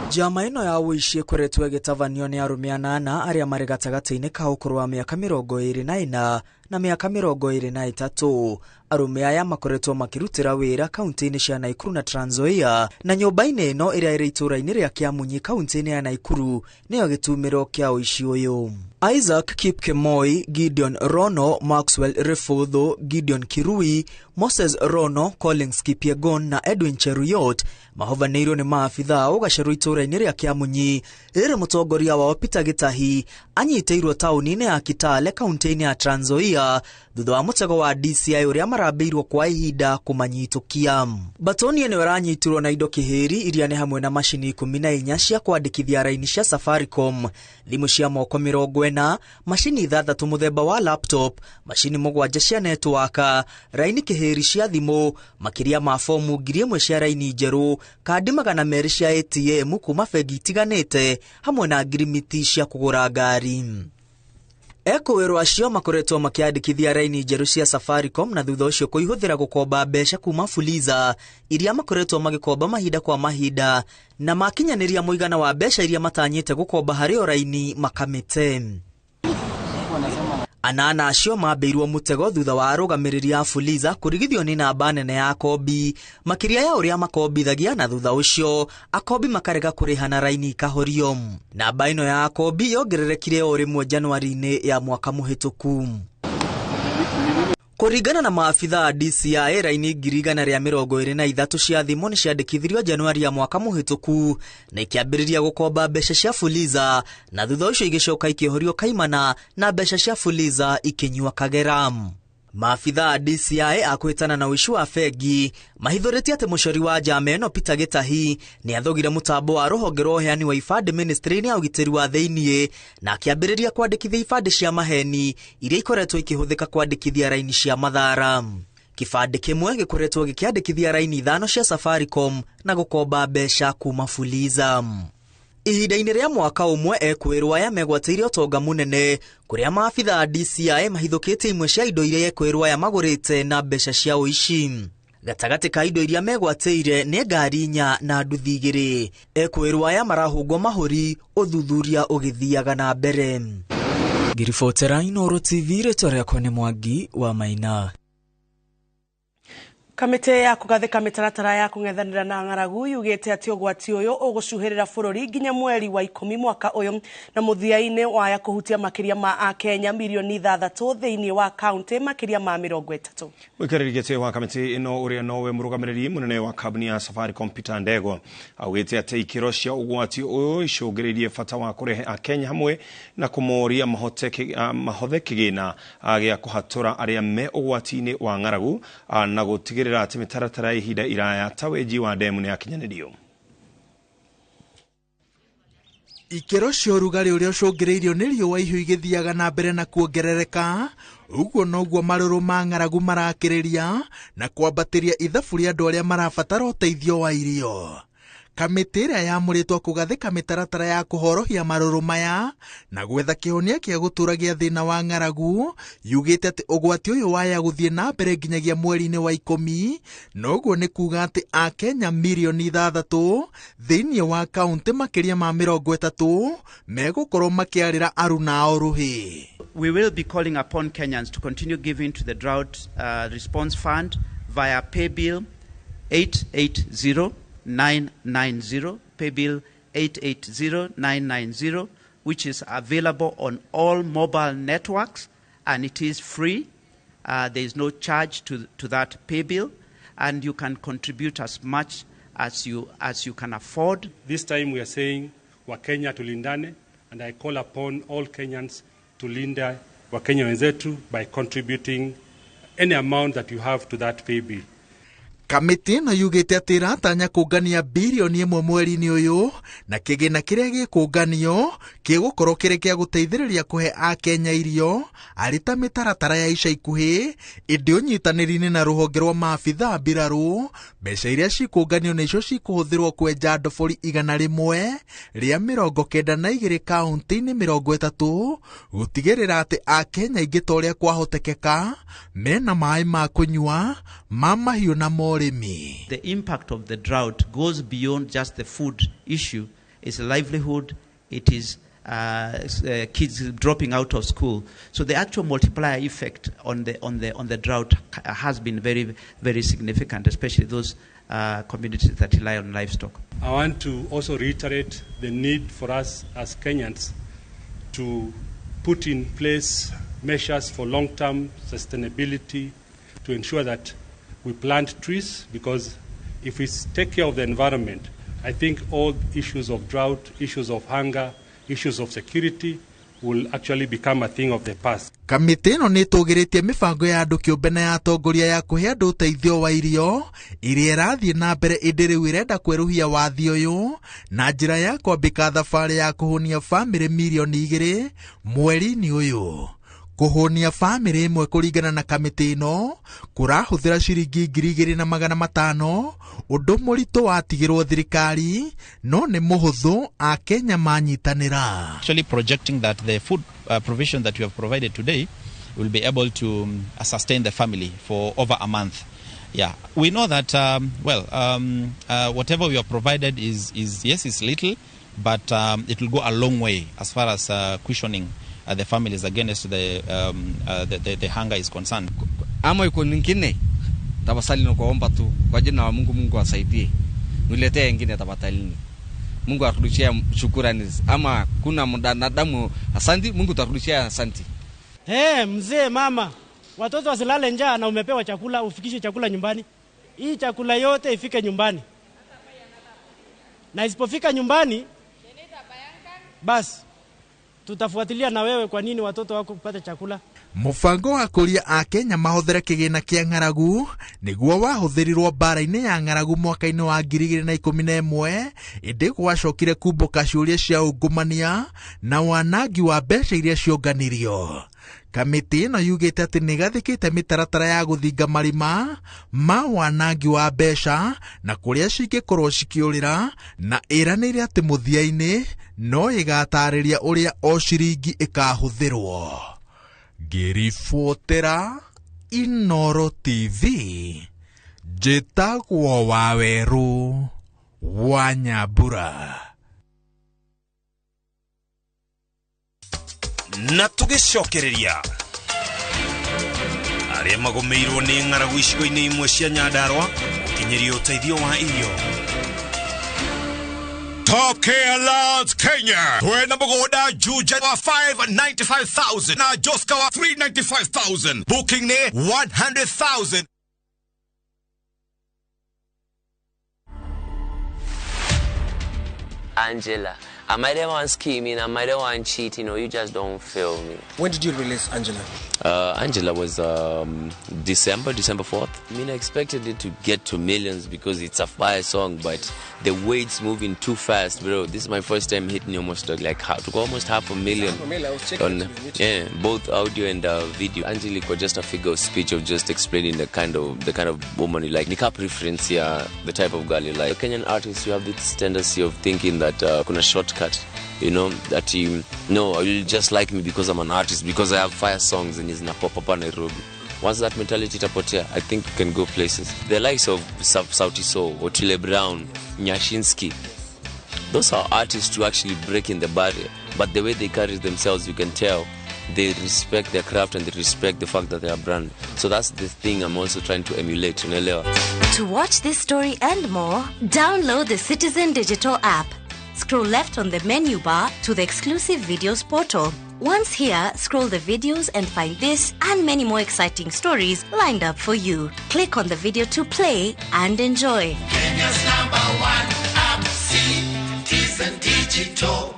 Njama ĩno ya ũici ĩkoretwo ĩgĩtabanio nĩ arũme anana arĩa marĩ gatagatĩ-inĩ ka ũkũrũ wa mĩaka 24 na mĩaka 23. Arũme aya makoretwo makĩrutĩra wĩra kaunti-inĩ cia Naikuru na Trans Nzoia na nyũmba-inĩ ĩno ĩrĩa ĩrĩ itũũra-inĩ rĩa Kĩamunyi kaunti-inĩ ya Naikuru nĩyo gĩtumĩro kĩa ũici ũyũ. Isaac Kipkemoi, Gideon Rono, Maxwell Refutho, Gideon Kirui, Moses Rono, Collins Kipyegon na Edwin Cheruyot mahovanĩirwo nĩ maabithaa ũgacerwo itũũra-inĩ rĩa Kĩamunyi rĩrĩ mũtongoria wao Peter Gitahi anyitĩirwo taũni-inĩ ya Kitale kaunti-inĩ ya Trans Nzoia thutha wa mũtego wa DCI ũrĩa marambĩirwo kwa ihinda kũmanyitũkia. Batoni ĩno ĩranyitirwo na indo kĩhĩri iria nĩ hamwe na macini 14 cia kwandĩkithia raini cia Safaricom, thimũ cia moko 40, macini 6 mũthemba wa laptop, macini 7 cia network, raini kĩhĩri cia thimũ, makĩria ma fomu 1000 cia raini njerũ, kandi 200 cia ATM kuma bengi itiganĩte hamwe na ngirimiti cia kũgũra ngari. Ekũĩrwo acio makoretwo makĩandĩkithia raini njerũ cia Safaricom na thutha ũcio kũihũthĩra gũkomba mbeca kuma Fuliza iria makoretwo magĩkomba mahinda kwa mahinda na makinyanĩria mũigana wa mbeca iria matanyĩte gũkomba harĩ o raini makamĩte. Anana acio mambĩirwo mũtego thutha wa arũgamĩrĩri a Fuliza kũrigithio nĩ namba nene ya akombi makĩria ya ũrĩa makombithagia na thutha ũcio akombi makarega kũrĩha na raini ikahorio. Namba ĩno ya akombi yongererekire o rĩmwe Januari-inĩ ya mwaka mũhĩtũku. Kũringana na maabithaa a DCI, raini 123 cia thimũ nĩ ciandĩkithirio Januari ya mwaka mũhĩtũku na ikĩambĩrĩria gũkomba mbeca cia Fuliza na thutha ũcio igĩcoka ikĩhorio kaimana na mbeca cia Fuliza ikĩnyua kagera. Maabithaa a DCI a kũhĩtana na ũici wa bengi mahithũrĩtie atĩ mũcori wa njama ĩno Peter Gitahi nĩ athogire mũtambo wa rũhonge rwa ũheani wa ibandĩ ministry-inĩ ya ũgitĩri wa thĩiniĩ na akĩambĩrĩria kwandĩkithia ibandĩ cia maheni iria ikoretwo ikĩhũthĩka kwandĩkithia raini cia mathara. Kĩbandĩ kĩmwe gĩkoretwo gĩkĩandĩkithia raini 5 cia Safaricom na gũkomba mbeca kuma Fuliza. Ihinda-inĩ rĩa mwaka ũmwe ekwĩrwo aya megwatĩire ũtonga mũnene kũrĩa maabithaa a DCI mahithũkĩtie imwe cia indo iria ekwĩrwo aya magũrĩte na mbeca cia ũici. Gatagatĩ ka indo iria megwatĩire nĩ ngari 4 na nduthi 2. Ekwĩrwo aya marahũngwo mahũri ũthuthuria ũgĩthiaga na mbere. Ngiribotera Inooro TV, rĩtwa rĩakwa nĩ Mwangi wa Maina. Kamĩtĩ ya kũgathĩka mĩtaratara ya kũng'ethanĩra na ng'aragu yugĩte atĩ ũgwati ũyũ ũgũcuhĩrĩra bũrũri nginya mweri wa 10 mwaka ũyũ, na mũthia-inĩ waya kũhutia makĩria ma akenya mirioni 6 thĩinĩ wa kaunti makĩria ma 30. Mũikarĩri gĩtĩ wa kamĩtĩ ĩno ũrĩa nowe mũrũgamĩrĩri mũnene wa kambuni ya Safaricom Peter Ndegwa augĩte atĩ ikĩro cia ũgwati ũyũ icũngĩrĩirie bata wa kũrehe akenya hamwe na kũmoria mahothe kĩgĩna gĩa kũhatũra arĩa me ũgwati-inĩ wa ng'aragu na gũtigĩrĩra atĩ mĩtaratara ya ihinda iraya ta wenji wa ndemu nĩyakinyanĩrio. Ikĩro cia ũrugarĩ ũrĩa ũcũngĩrĩirio nĩ riũa ihiũ igĩthiaga na mbere na kuongerereka, ũguo noguo marũrũ ma ng'aragu marakĩrĩria na kwambatĩria ithabu rĩa andũ arĩa marabatara ũteithio wa irio. Kamĩtĩ ĩrĩa yamũrĩtwo kũgathĩka mĩtaratara ya kũhorohia marũrũ maya na gwetha kĩhonia kĩa gũtũũra gĩa thĩna wa ng'aragu yugĩte atĩ ũgwati ũyũ waya gũthiĩ na mbere nginyagia mweri-inĩ wa 10, noguo nĩ kuuga atĩ akenya mirioni 6 thĩinĩ wa kaunti makĩria ma 30 megũkorwo makĩarĩra aruna ao rũhĩ. We will be calling upon Kenyans to continue giving to the Drought Response Fund via paybill 880990, paybill 880990, which is available on all mobile networks, and it is free. There is no charge to that paybill, and you can contribute as much as you can afford. This time we are saying Wakenya tulindane, and I call upon all Kenyans to linda Wakenya wenzetu by contributing any amount that you have to that paybill. Kamĩtĩ ĩno yugĩte atĩ ĩratanya kũngania birioni 1 mweri-inĩ ũyũ, na kĩgĩna kĩrĩa gĩkũnganio gĩgũkorwo kĩrĩ kĩa gũteithĩrĩria kũhe akenya irio arĩ ta mĩtaratara ya ica ikuhĩ, ĩndĩ ũnyitanĩri-inĩ na rũhonge rwa maabithaa mbirarũ, mbeca iria cikũnganio nĩcio cikũhũthĩrwo kwenja ndobori 192 kaunti-inĩ 30 gũtigĩrĩra atĩ akenya aingĩ ta ũrĩa kwahotekeka mena maĩ ma kũnyua, ma mahiũ na morĩmi. The impact of the drought goes beyond just the food issue. It's livelihood, it is kids dropping out of school. So the actual multiplier effect on the drought has been very, very significant, especially those communities that rely on livestock. I want to also reiterate the need for us as Kenyans to put in place measures for long-term sustainability to ensure that we plant trees, because if we take care of the environment, I think all issues of drought, issues of hunger, issues of security will actually become a thing of the past. Kamĩtĩ ĩno nĩ ĩtũgĩrĩtie mĩbango ya andũ kĩũmbe na ya atongoria ya kũhe andũ ũteithio wa irio iria ĩrathiĩ na mbere, ĩndĩ rĩu ĩrenda kwerũhia wathi ũyũ na njĩra ya kwambĩka thabarĩ ya kũhũnia bamĩrĩ mirioni 2 mweri-inĩ ũyũ. Kũhũnia bamĩrĩ ĩmwe kũringana na kamĩtĩ ĩno kũrahũthĩra ciringi 2,500, ũndũ mũritũ watigĩrwo thirikari no nĩ mũhũthũ akenya manyitanĩra. Actually projecting that the food provision that we have provided today will be able to sustain the family for over a month. Yeah, we know that whatever we have provided is yes, it's little, but it will go a long way as far as cushioning the families against the hunger is concerned. Ama iko nyingine tafadhali nakuomba tu kwa jina la Mungu, Mungu asaidie, niletee nyingine tafadhali. Mungu arudishie shukrani, ama kuna mwanadamu asanti, Mungu tarudishia asanti. Hey, mzee, mama, watoto wasilale njaa na umepewa chakula, ufikishe chakula nyumbani. Hii chakula yote ifike nyumbani. Na isipofika nyumbani, basi tutafuatilia na wewe kwa nini watoto wako kupata chakula. Mũbango wa kũria akenya mahũthĩre kĩgĩna kĩa ng'aragu nĩguo wahũthĩrirwo mbara-inĩ ya ng'aragu mwaka-inĩ wa 2011, ĩndĩ gwacokire kumbũka ciũria cia ungumania na wanangi wa mbeca iria ciũnganirio. Kamĩtĩ ĩno yugĩte atĩ nĩ ĩgathĩkĩte mĩtaratara ya gũthinga marima ma wanangi wa mbeca na kũrĩa cingĩkorwo cikĩũrĩra, na ĩranĩire atĩ mũthia-inĩ no ĩgatarĩria ũrĩa o ciringi ĩkahũthĩrwo. Ngĩribotera Inooro TV, njĩtagwo Wawerũ wa Nyambura. Na tũgĩcokereria arĩa magũmĩirwo nĩ ng'aragu icigo-inĩ imwe cia Nyandarua gũkinyĩrio ũteithio wa irio. Top Care Lands Kenya. Twena mũgũnda Juja wa 595,000 na Joska wa 395,000. Booking nĩ 100,000. Angela, am I the one scheming? Am I the one cheating? Or you just don't feel me? When did you release Angela? Angela was December 4th. I mean, I expected it to get to millions because it's a fire song, but the way it's moving too fast, bro. This is my first time hitting almost like almost 500,000. I was checking on, yeah, both audio and video. Angela was just a figure of speech of just explaining the kind of woman you like. Nika preference here, the type of girl you like. Kenyan artists, you have this tendency of thinking that kuna shortcut, you know, that you no, you just like me because I'm an artist, because I have fire songs and it's na pop up on Nairobi. Once that mentality itapotea, I think you can go places. The likes of Sauti Sol, Otile Brown, Nyashinsky, those are artists who actually break in the barrier. But the way they carry themselves, you can tell they respect their craft and they respect the fact that they are brand. So that's the thing I'm also trying to emulate. Unaelewa? To watch this story and more, download the Citizen Digital app. Scroll left on the menu bar to the exclusive videos portal. Once here, scroll the videos and find this and many more exciting stories lined up for you. Click on the video to play and enjoy. Kenya's #1 app, Citizen Digital.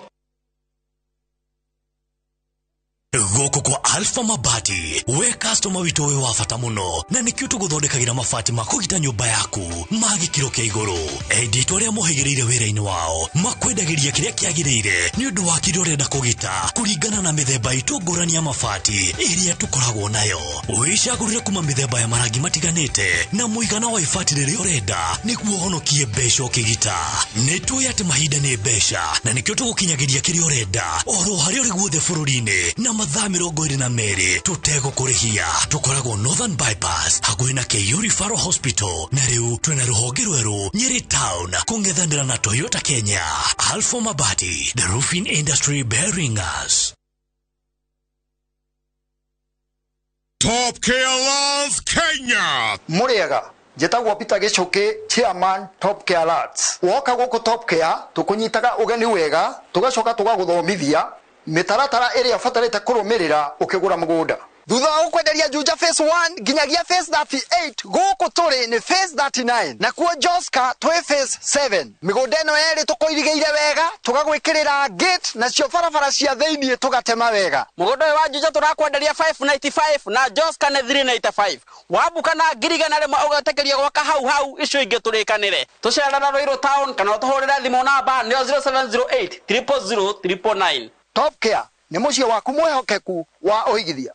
Gũkũ kwa Alpha Mabati, we customer witũ wĩ wa bata mũno, na nĩkĩo tũgũthondekagĩra mabati ma kũgita nyũmba yaku ma gĩkĩro kĩa igũrũ. Endia itũ arĩa mohĩgĩrĩire wĩra-inĩ wao makwendagĩria kĩrĩa kĩagĩrĩire nĩ ũndũ wa kĩrĩa ũrenda kũgita kũringana na mĩthemba itũ ngũrani ya mabati ĩrĩa tũkoragwo nayo. Wĩcagũrĩre kuma mĩthemba ya marangi matiganĩte na mũigana wa ibati rĩrĩa ũrenda nĩguo ũhonokie mbeca ũkĩgita. Nĩ tũĩ atĩ mahinda nĩ mbeca na nĩkĩo tũgũkinyagĩria kĩrĩa ũrenda oro harĩa ũrĩ guothe bũrũri-inĩ na mathaa 22 tũtegũkũrĩhia. Tũkoragwo Northern Bypass hakuhĩ na KU Referral Hospital, na rĩu twĩna rũhonge rwerũ Nyeri Town kũng'ethanĩra na Toyota Kenya. Alpha Mabati, the roofing industry bearing us. Top Care Lands Kenya. Mũrĩega, njĩtagwo Peter Gĩchũkĩ, chairman Top Care Lands. Woka gũkũ Top Care tũkũnyitaga ũgeni wega, tũgacoka tũgagũthomithia mĩtaratara ĩrĩa ũbatarĩte kũrũmĩrĩra ũkĩgũra mũgũnda. Thutha wa gũkwenderia Juja phase 1 nginyagia phase 38, gũkũ tũrĩ nĩ phase 39, nakuo Joska twĩ phase 7. Mĩgũnda ĩno yerĩ tũkũirigĩire wega, tũgagwĩkĩrĩra gate, nacio barabara cia thĩiniĩ tũgatema wega. Mũgũnda ũyũ wa Juja tũrakwenderia 595 na Joska nĩ 395. Wambuka na 100,000 ũgetĩkĩrio gwaka hau hau, icio ingĩ tũrĩkanĩre. Tũcerera Ruiru town kana ũtũhũrĩre thimũ namba nĩyo 0708 000 999. Top Care nĩ mũciĩ waku mwĩhokeku wa ũigithia.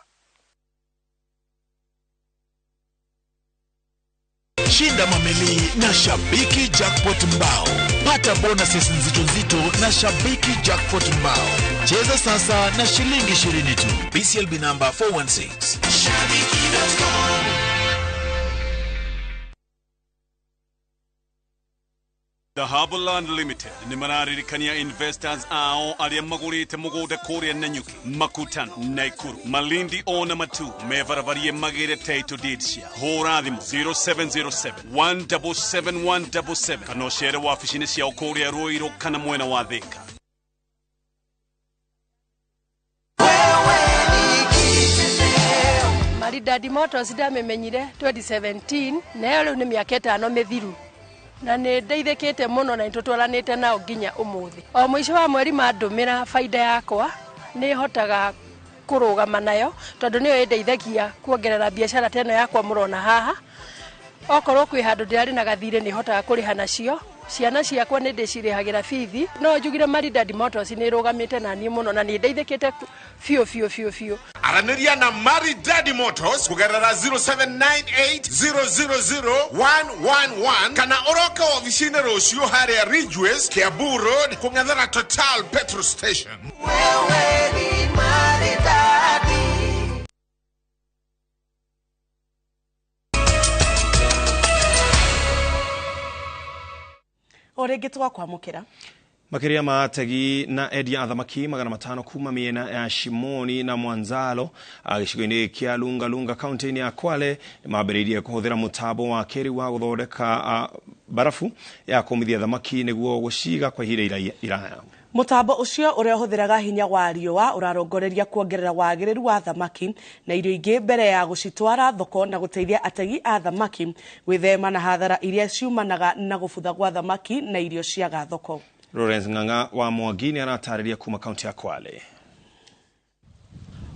Shinda mameli na Shabiki Jackpot Mbao. Pata bonuses nzito nzito na Shabiki Jackpot Mbao. Cheza sasa na shilingi 20 tu. BCLB number 416. Shabiki.com. The Harborland Limited ni mararirikania investors ao aria magurite mugunda kuria Nanyuki, Makutano, Naikuru, Malindi ona Matu mevaravarie magire title deed cia. Hũra thimũ 0707 177 177 kana ũcere wabici-inĩ ciao kũrĩa Ruiru kana mwena wa Thika. Maridadi Motors ndamĩmenyire 2017 nayo rĩu nĩ mĩaka 5 mĩthiru. Na nĩ ndeithĩkĩte mũno na nĩtũtwaranĩte nao nginya ũmũthĩ. O mũico wa mweri mandũmĩra baida yakwa nĩ hotaga kũrũgama nayo tondũ nĩyo ĩndeithagia kuongerera biacara ta ĩno yakwa mũrona haha. Okorwo kwĩ handũ ndĩrarĩ na gathirĩ nĩ hotaga kũrĩha nacio. Ciana ciakwa nĩ ndĩcirĩhagĩra bithi. No njugire Maridadi Motors nĩ ĩrũgamĩte na niĩ mũno na nĩ ndeithĩkĩte biũ biũ biũ biũ. Aranĩria na Maridadi Motors kũgerera 0798 000 111 kana ũroke ofici-inĩ rũciũ harĩa Ridgeways, Kiambu Road, kũng'ethera Total Petrol Station. Wewe ni Maridadi. O rĩngĩ twakwamũkĩra. Makiria ma ategi na endia a thamaki 500 kuma miena ya Shimoni na Mwanzalo gĩcigo-inĩ kĩa Lungalunga kaunti-inĩ ya Kwale nĩmambĩrĩirie kũhũthĩra mũtambo wa kĩrĩu wa gũthondeka barafu ya kũmithia thamaki nĩguo gũciga kwa ihinda iraya. Mũtambo ũcio ũrĩa ũhũthĩraga hinya wa riũa ũrarongoreria kuongerera wagĩrĩru wa thamaki na irio ingĩ mbere ya gũcitwara thoko na gũteithia ategi a thamaki gwĩthema na hathara iria ciumanaga na gũbutha gwa thamaki na irio ciaga thoko. Lawrence Ng'ang'a wa Mwangi nĩ aratarĩria kuma kaunti ya Kwale.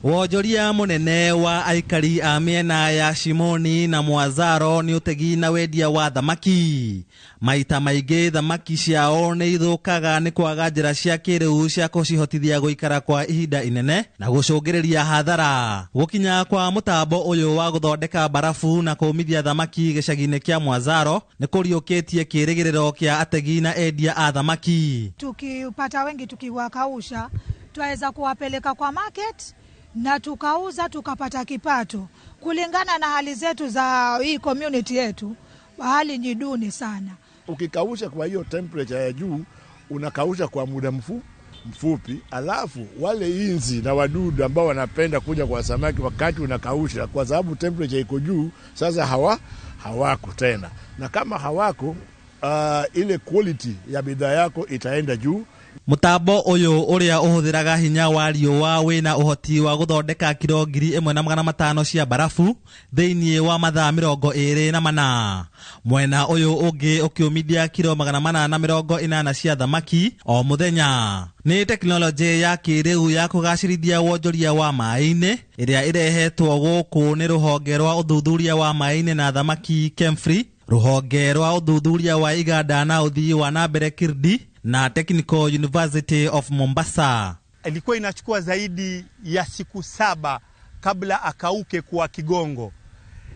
Wonjoria mũnene wa aikari a mĩena ya Shimoni na Mwazaro nĩ ũtegi na wendia wa thamaki. Maita maingĩ thamaki ciao nĩ ithũkaga nĩ kwaga njĩra cia kĩrĩu cia kũcihotithia gũikara kwa ihinda inene na gũcũngĩrĩria hathara. Gũkinya kwa mũtambo ũyũ wa gũthondeka barafu na kũmithia thamaki gĩcagi-inĩ kĩa Mwazaro nĩ kũriũkĩtie kĩrĩgĩrĩro kĩa ategi na endia a thamaki. Tukipata wengi tukiwakausha, twaweza kuwapeleka kwa market na tukauza tukapata kipato. Kulingana na hali zetu za hii community yetu, hali ni duni sana. Ukikausha kwa hiyo temperature ya juu, unakausha kwa muda mfupi, alafu wale inzi na wadudu ambao wanapenda kuja kwa samaki wakati unakausha, kwa sababu temperature iko juu, sasa hawako tena. Na kama hawako, ile quality ya bidhaa yako itaenda juu. Mũtambo ũyũ ũrĩa ũhũthĩraga hinya wa riũa wĩna ũhoti wa gũthondeka kiro 1500 cia barafu thĩinĩ wa mathaa 24. Mwena ũyũ ũngĩ ũkĩũmithia kiro 480 cia thamaki o mũthenya. Nĩ tekinoronjĩ ya kĩrĩu ya kũgacĩrithia wonjoria wa maĩ-inĩ ĩrĩa ĩrehetwo gũkũ nĩ rũhonge rwa ũthuthuria wa maĩ-inĩ na thamaki KEMFRI, rũhonge rwa ũthuthuria wa iganda na ũthii wa na mbere KIRDI na Technical University of Mombasa. Ilikuwa inachukua zaidi ya siku 7 kabla akauke kwa kigongo.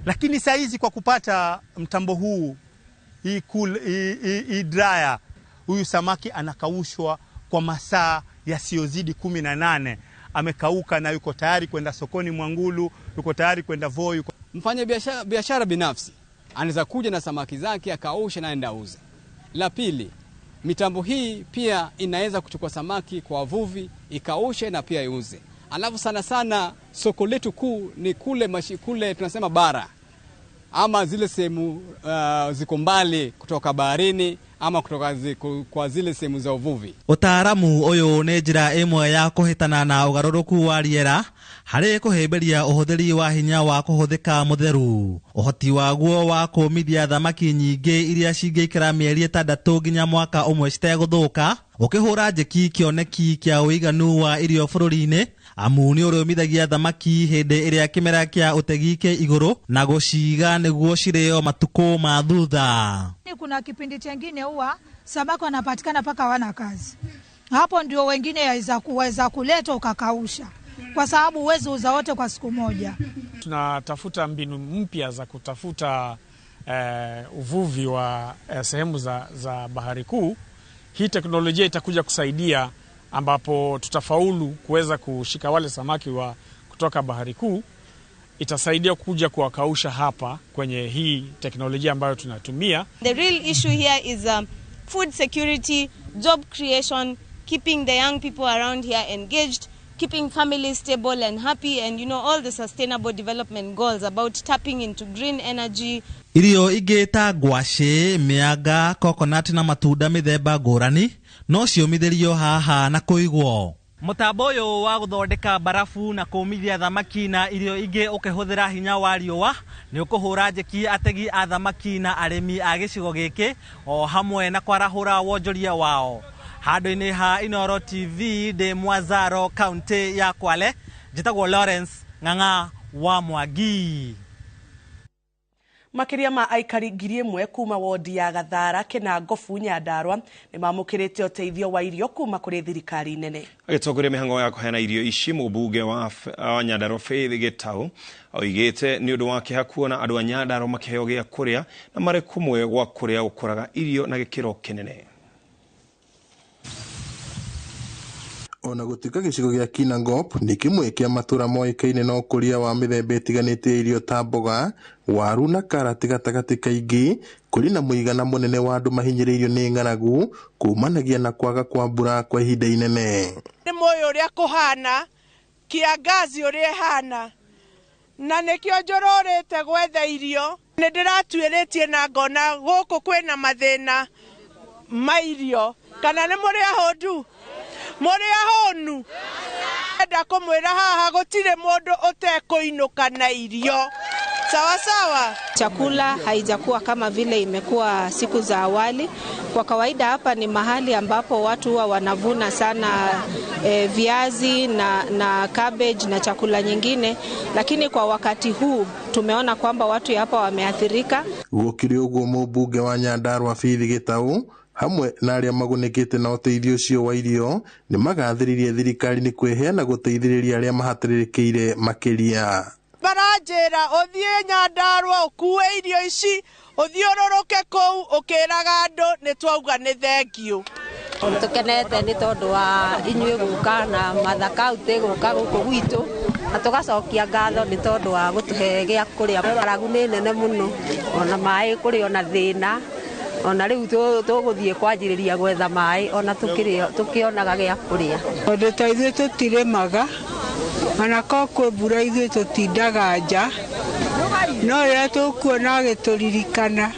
Lakini saa hizi kwa kupata mtambo huu, hii cool, hii dryer, huyu samaki anakaushwa kwa masaa yasiyozidi 18. Amekauka na yuko tayari kwenda sokoni Mwangulu, yuko tayari kwenda Voi. Mfanya biashara binafsi anaweza kuja na samaki zake akausha na aenda auze. La pili, mitambo hii pia inaweza kuchukua samaki kwa wavuvi, ikaushe na pia iuze. Alafu sana sana soko letu kuu ni kule tunasema bara, ama zile sehemu ziko mbali kutoka baharini ama kutoka kwa zile sehemu za uvuvi. Utaaramu ũyũ nĩ njĩra ĩmwe ya kũhĩtana na ũgarũrũku wa rĩera harĩ kũhĩmbĩria ũhũthĩri wa hinya wa kũhũthĩka mũtheru. Ũhoti waguo wa kũmithia thamaki nyingĩ iria cingĩikara mĩeri 6 nginya mwaka ũmwe citegũthũka, ũkĩhũra njeki kĩoneki kĩa ũiganu wa irio bũrũri-inĩ, amu nĩ ũrĩũmithagia thamaki hĩndĩ ĩrĩa kĩmera kĩa ũtegi kĩ igũrũ na gũciga nĩguo cirĩo matukũ ma thutha. Kuna kipindi chengine huwa samaki wanapatikana paka wana kazi. Hapo ndio wengine yaweza kuleta ukakausha, kwa sababu huwezi uza wote kwa siku moja. Tunatafuta mbinu mpya za kutafuta uvuvi wa sehemu za bahari kuu. Hii teknolojia itakuja kusaidia, ambapo tutafaulu kuweza kushika wale samaki wa kutoka bahari kuu. Itasaidia kuja kuwakausha hapa kwenye hii teknolojia ambayo tunatumia. The real issue here is food security, job creation, keeping the young people around here engaged, keeping families stable and happy, and you know, all the sustainable development goals about tapping into green energy. Irio ingĩ ta ngwacĩ, mĩanga, coconut na matunda mĩthemba ngũrani no ciũmithĩrio haha na kũigwo. Mũtambo ũyũ wa gũthondeka barafu na kũmithia thamaki na irio ingĩ ũkĩhũthĩra hinya wa riũa nĩ ũkũhũra njeki ategi a thamaki na arĩmi a gĩcigo gĩkĩ o hamwe na kwarahũra wonjoria wao. Handũ-inĩ ha Inooro TV ndĩ Mwazaro, kaunti ya Kwale, njĩtagwo Lawrence Ng'ang'a wa Mwangi. Makiria ma aikari 1000 kuma wodi ya Gathara Kinangobu Nyandarua nĩ mamũkĩrĩte ũteithio wa irio kuma kũrĩ thirikari nene. Agĩtongoria mĩhang'o ya kũheana irio ici, mũmbunge wa Nyandarua Faith Gitau oigĩte nĩ ũndũ wa kĩeha kuona andũ a Nyandarua makĩheo gĩa kũrĩa na marĩ kũmwe gwa kũrĩa gũkũraga irio na gĩkĩro kĩnene. Ona gũtuĩka gĩcigo gĩa Kinangop nĩ kĩmwe kĩa matũra moĩkaine na ũkũria wa mĩthemba ĩtiganĩte ya irio ta mboga, waru na karati gatagatĩ kaingĩ, kũrĩ na mũigana mũnene wa andũ mahinyĩrĩirio nĩ ng'aragu kumanagia na kwaga kwa mbura kwa ihinda inene. Nĩ mũĩ ũrĩa kũhana, kiangazi ũrĩa ĩhana, na nĩkĩo njũrũrĩte gwetha irio. Nĩ ndĩratuĩrĩtie na ngona gũkũ kwĩna mathĩna ma irio. Kana nĩ mũrĩ ahũndu? Mũrĩ ahũnu? Enda kũmwĩra haha gũtirĩ mũndũ ũtekũinũka na irio. Sawa sawa. Chakula haijakuwa kama vile imekuwa siku za awali. Kwa kawaida hapa ni mahali ambapo watu huwa wanavuna sana viazi na cabbage na chakula nyingine, lakini kwa wakati huu tumeona kwamba watu hapa wameathirika. Gũkĩrĩ ũguo mũmbunge wa Nyandarua Faith Gĩtaũ hamwe na arĩa magunĩkĩte na ũteithio ũcio wa irio nĩ magathĩrĩirie thirikari nĩ kwĩheana gũteithĩrĩria arĩa mahatĩrĩrĩkĩire makĩria. Maranjĩra ũthiĩ Nyandarua ũkue irio ici ũthiũrũrũke kũu ũkĩraga andũ nĩ twauga nĩ thengiũ. Tũkenete nĩ tondũ wa inyuĩ gũka na Mother County gũka gũkũ gwitũ na tũgacokia ngatho nĩ tondũ wa gũtũhe gĩa kũrĩa. Ng'aragu nĩ nene mũno, ona maĩ kũrĩ ona thĩna, ona rĩu tũgũthiĩ kwanjĩrĩria gwetha maĩ ona tũkĩonaga gĩa kũrĩa. Tondũ ta ithuĩ tũtirĩmaga, ona korwo kwĩ mbura ithuĩ tũtindaga nja, no rĩrĩa tũkuona agĩtũririkana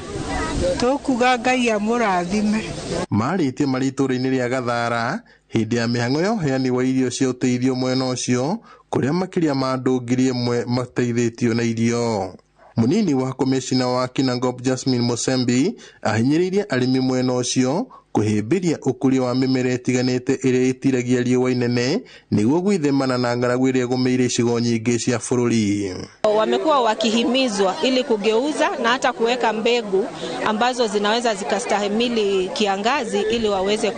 tũkuga Ngai amũrathime. Marĩtie marĩ itũũra-inĩ rĩa Gathara hĩndĩ ya mĩhang'o ya ũheani wa irio cia ũteithio mwena ũcio kũrĩa makĩria ma andũ 1,000 mateithĩtio na irio. Mũnini wa komĩcina wa Kinangop Jasmine Musembi ahinyĩrĩirie arĩmi mwena ũcio kũhĩmbĩria ũkũria wa mĩmera ĩtiganĩte ĩrĩa ĩtiragia riũa inene nĩguo gwĩthemana na ng'aragu ĩrĩa ĩgũmĩire icigo nyingĩ cia bũrũri. Wamekuwa wakihimizwa ili kugeuza na hata kuweka mbegu ambazo zinaweza zikastahimili kiangazi ili waweze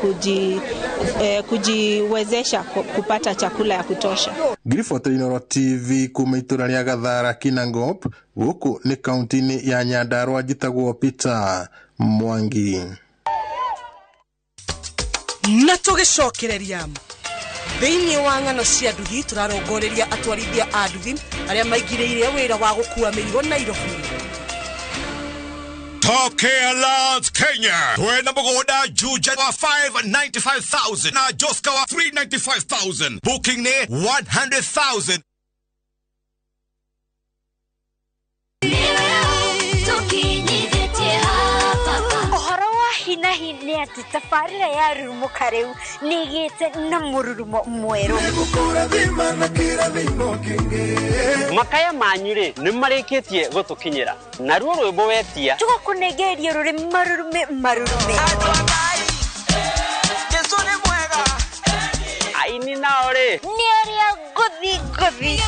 kujiwezesha kupata chakula ya kutosha. Ngiribota Inooro TV kuma itũra rĩa Gathara Kinangop gũkũ nĩ kaunti-inĩ ya Nyandarua njĩtagwo Peter Mwangi. Na tũgĩcokereria thĩinĩ wa ng'ano cia nduthi tũrarongoreria atwarithia a nduthi arĩa maingĩrĩire wĩra wa gũkua mĩrigo Nairobi. Top Care Lands Kenya twena mũgũnda Juja wa 595,000 na Joska wa 395,000, booking nĩ 100,000. Hinahi nĩ atĩ tabarĩra ya rurumũka rĩu nĩ ĩgĩte na mũrurumo mwerũ. Makaya manyu rĩ nĩ marĩkĩtie gũtũkinyĩra naruo rwĩmbo wetia tũgakũnengereria rũrĩ marurume marurume. Aini nao rĩ nĩ arĩa ngũthi ngũthi.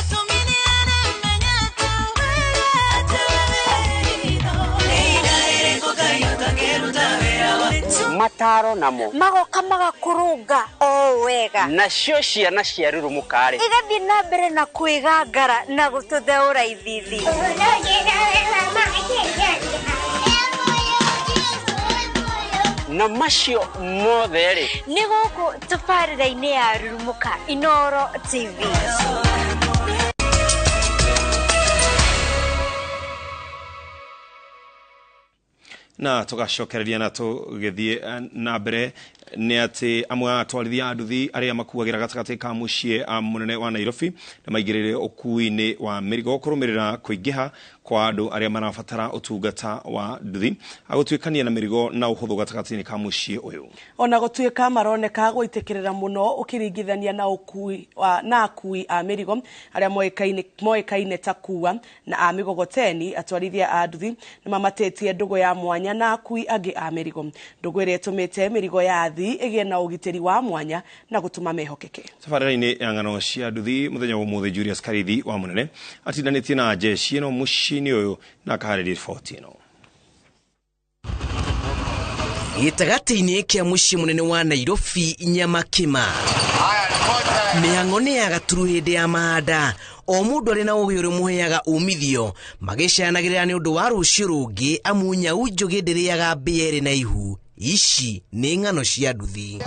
Mataro namo magoka magakũrũnga o wega, nacio ciana cia rurumũka rĩ igathiĩ na mbere na kwĩgangara na gũtũtheũra ithithi. Na macio mothe rĩ nĩ gũkũ tabarĩra-inĩ ya rurumũka Inooro TV. Na tũgacokereria na tũgĩthiĩ na mbere nĩ atĩ amwe a atwarithia a nduthi arĩa makuagĩra gatagatĩ ka mũciĩ mũnene wa Nairobi nĩ maingĩrĩire ũkui-inĩ wa mĩrigo kũrũmĩrĩra kũingĩha kwa andũ arĩa marabatara ũtungata wa nduthi agũtuĩkania na mĩrigo na ũhũthũ gatagatĩ-inĩ ka mũciĩ ũyũ. Ona gũtuĩka maroneka gũitĩkĩrĩra mũno ũkĩringithania na ũkui na akui a mĩrigo arĩa moĩkaine ta kua na a mĩgogoteni, atwarithia a nduthi nĩ mamatĩtie ndũgũ ya mwanya na akui angĩ a mĩrigo, ndũgũ ĩrĩa ĩtũmĩte mĩrigo ya athii ĩgĩe na ũgitĩri wa mwanya na gũtũma mehokeke. Tabarĩra-inĩ ya ng'ano cia nduthi mũthenya wa ũmũthĩ Julius Karithi wa Mũnene atindanĩtie na jeshi ĩno mũciĩ-inĩ ũyũ na akaharĩria riboti ĩno. Gĩtagatĩ-inĩ kĩa mũciĩ mũnene wa Nairobi Nyamakima, mĩhang'o nĩ ya gaturu hĩndĩ ya mahanda, o mũndũ arĩ na ũgĩ ũrĩa ũmũheaga umithio magĩcanagĩrĩra nĩ ũndũ wa rũciũ rũngĩ, amu nyau njũgĩ ndĩrĩaga mbĩa ĩrĩ na ihu. Ici nĩ ng'ano cia nduthi.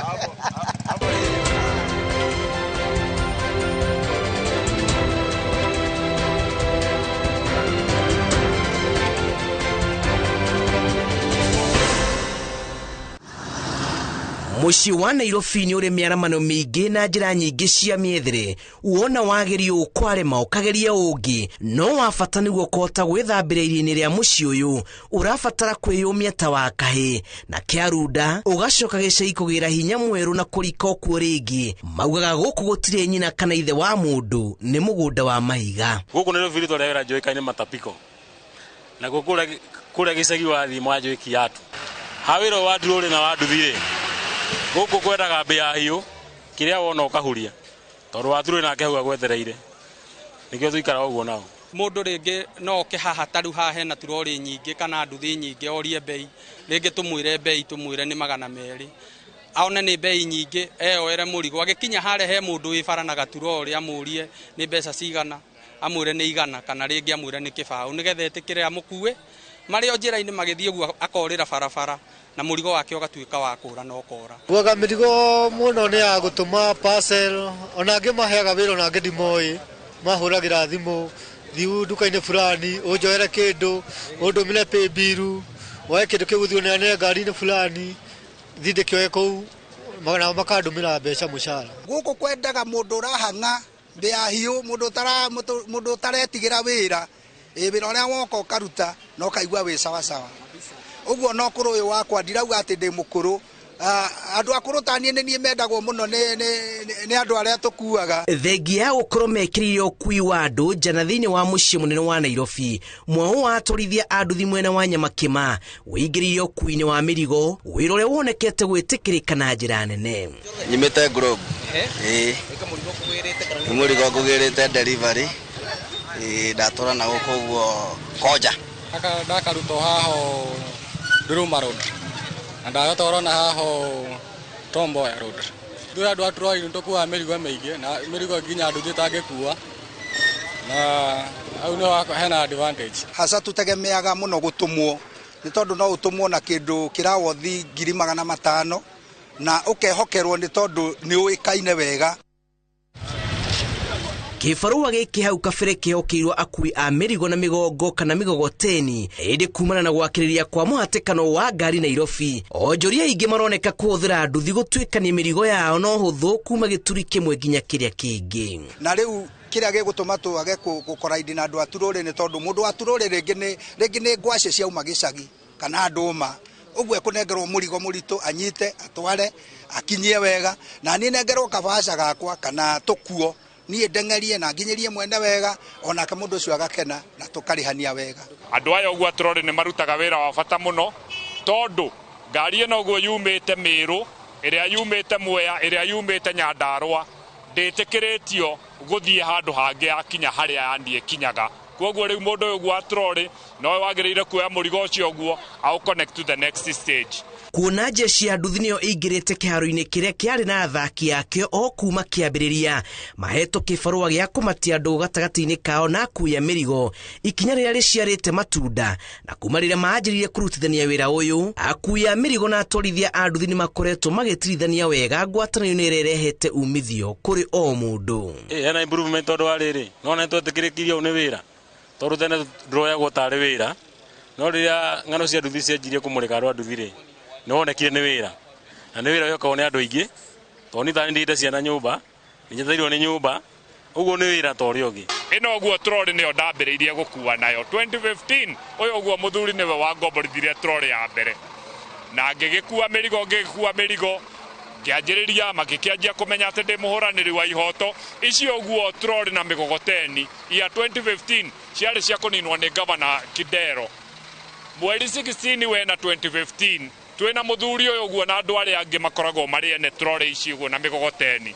Mũciĩ wa Nairobi nĩ ũrĩ mĩaramano mĩingĩ na njĩra nyingĩ cia mĩethere. Wona wagerio ũkwarema ũkageria ũngĩ, no wa bata nĩguo kũhota gwĩthambĩra iria-inĩ rĩa mũciĩ ũyũ ũrabatara kwĩyũmia ta wa kahĩ na kĩarunda, ũgacoka gĩcagi kũgĩra hinya mwerũ na kũrika okuo rĩngĩ. Maugaga gũkũ gũtirĩ nyina kana ithe wa mũndũ, nĩ mũgũnda wa mahiga. Gũkũ Nairobi rĩtwa rĩa wĩra njũĩkaine matapiko, na kũrĩa gĩcagi wathiĩ mwanjũĩ kiatu. Ha wĩra wa ndurũrĩ na wa nduthi-rĩ, gũkũ kwendaga mbĩa hiũ, kĩrĩa wona ũkahuria, tondũ wa ndurũrĩ nake hau agwetereire, nĩkĩo tũikaraga ũguo nao. Mũndũ rĩngĩ no oke haha ta rĩu haha hena turori nyingĩ kana nduthi nyingĩ, orie bei, rĩngĩ tũmwĩre bei, tũmwĩre nĩ 200, aone nĩ bei nyingĩ, eyoere mũrigo. Agĩkinya harĩa he mũndũ wĩ bara na gaturori amũrie nĩ mbeca cigana, amwĩre nĩ 100 kana rĩngĩ amwĩre nĩ 0 nĩgetha etĩkĩre amũkue. Marĩ o njĩra-inĩ magĩthiĩ ũguo akorĩra barabara na mũrigo wake ũgatuĩka wa kũra na ũkora. Kuaga mĩrigo mũno nĩ ya gũtũma parcel, ona angĩ maheaga wĩra ona angĩ ndimoĩ, mahũragĩra thimũ, thiĩ nduka-inĩ fulani, ũnjoere kĩndũ, ũndũmĩre paybill, woe kĩndũ kĩu ũthiĩ ũneane ngari-inĩ fulani, thiĩ ndĩkĩoe kũu, nao makandũmĩra mbeca mũcara. Gũkũ kwendaga mũndũ ũrahang'a mbĩa hiũ, mũndũ ũtaretigĩra wĩra, wĩra ũrĩa woka ũkaruta na ũkaigua wĩ sawasawa. Ũguo no kũrũ ũyũ wakwa ndirauga atĩ ndĩ mũkũrũ, andũ akũrũ ta niĩ nĩ niĩ mendagwo mũno nĩ andũ arĩa tũkuaga. Thengia ya gũkorwo mekĩrĩire ũkui wa andũ njana thĩinĩ wa mũciĩ mũnene wa Nairobi, mwao wa atwarithia a nduthi mwena wa Nyamakĩma wĩingĩrĩire ũkui-inĩ wa mĩrigo, wĩra ũrĩa wonekete gwĩtĩkĩrĩka na njĩra nene. Nyumĩte Globe. Ĩĩ. Nĩ mũrigo ngũgĩrĩte delivery. Ĩĩ, ndatwara na gũkũ ũguo Koja. Gaka ndakarutwo haho Nduruma Road. Na ndagatwarwo na haho Tom Mboya Road. Ithuĩ andũ a trolley nĩ tũkuaga mĩrigo mĩingĩ na mĩrigo nginya nduthi ĩtangĩkua, na hau nĩho hena advantage. Hasa tũtegemeaga mũno gũtũmwo, nĩ tondũ no ũtũmwo na kĩndũ kĩrawothi 500,000 na ũkehokerwo nĩ tondũ nĩ ũĩkaine wega. Kĩbarũa gĩkĩ hau kabere kĩhokeirwo akui a mĩrigo na mĩgongo kana mĩgogoteni, ĩndĩ kumana na gwakĩrĩria kwa mũhatĩkano wa ngari Nairobi, onjoria aingĩ maroneka kũhũthĩra nduthi gũtuĩkania mĩrigo yao na ũhũthũ kuma gĩturi kĩmwe nginya kĩrĩa kĩngĩ. Na rĩu kĩrĩa gĩgũtũma twage gũkoraindi na andũ a turũrĩ nĩ tondũ mũndũ wa turũrĩ rĩngĩ nĩ ngwacĩ ciauma gĩcagi kana ndũma, ũguo ekũnengerwo mũrigo mũritũ anyite atware akinyie wega, na niĩ nengerwo kabaca gakwa kana tũkuo niĩ ndeng'erie na nginyĩrie mwene wega, onake mũndũ ũcio agakena na tũkarĩhania wega. Andũ aya ũguo atrori nĩ marutaga wĩra wa bata mũno, tondũ ngari ĩno ũguo yumĩte Mĩrũ, ĩrĩa yumĩte Mwea, ĩrĩa yumĩte Nyandarũa, ndĩtĩkĩrĩtio gũthiĩ handũ hangĩ yakinya harĩa yani ĩkinyaga. Kwoguo rĩu mũndũ ũyũ ũguo atrori nowe wagĩrĩire kuoya mũrigo ũcio ũguo aũ connect to the next stage. Kuona jeshi ya nduthi nĩyo ĩingĩrĩte kĩharo-inĩ kĩrĩa kĩarĩ na athaki akĩo o kuma kĩambĩrĩria, mahetwo kĩbarũa gĩa kũmatia andũ gatagatĩ-inĩ kao na akui a mĩrigo, ikinya rĩrĩa rĩciarĩte matunda. Na kuma rĩrĩa manjĩrĩirie kũrutithania wĩra ũyũ, akui a mĩrigo na atwarithia a nduthi nĩ makoretwo magĩtirithania wega ngwatanĩro-inĩ ĩrĩa ĩrehete umithio kũrĩ o mũndũ. Hena improvement tondũ wa rĩrĩ, nona nĩtwetĩkĩrĩkirio nĩ wĩra, tondũ tene ndũroyagwo tarĩ wĩra, no rĩrĩa ng'ano cia nduthi cianjirie kũmũrĩka andũ a nduthi rĩ, nĩ wonekire nĩ wĩra, na nĩ wĩra wĩhokagwo nĩ andũ aingĩ, tondũ niĩ ta nĩndigĩte ciana nyũmba, nĩnjetereirwo nĩ nyũmba, ũguo nĩ wĩra ta ũrĩa ũngĩ. Ĩno ũguo trolley nĩyo ndambĩrĩirie gũkua nayo 2015, ũyũ ũguo mũthuri nĩwe wangomborithirie trolley ya mbere, na ngĩgĩkua mĩrigo, ngĩanjĩrĩria magĩkĩanjia kũmenya atĩ ndĩ mũhũranĩri wa ihoto. Icio ũguo trolley na mĩgogoteni ya 2015 ciarĩ cia kũninwo nĩ gavana Kidero mweri 16 wena 2015. Twĩna mũthuri ũyũ ũguo na andũ arĩa angĩ makoragwo marĩ ene trolley ici ũguo na mĩgogoteni,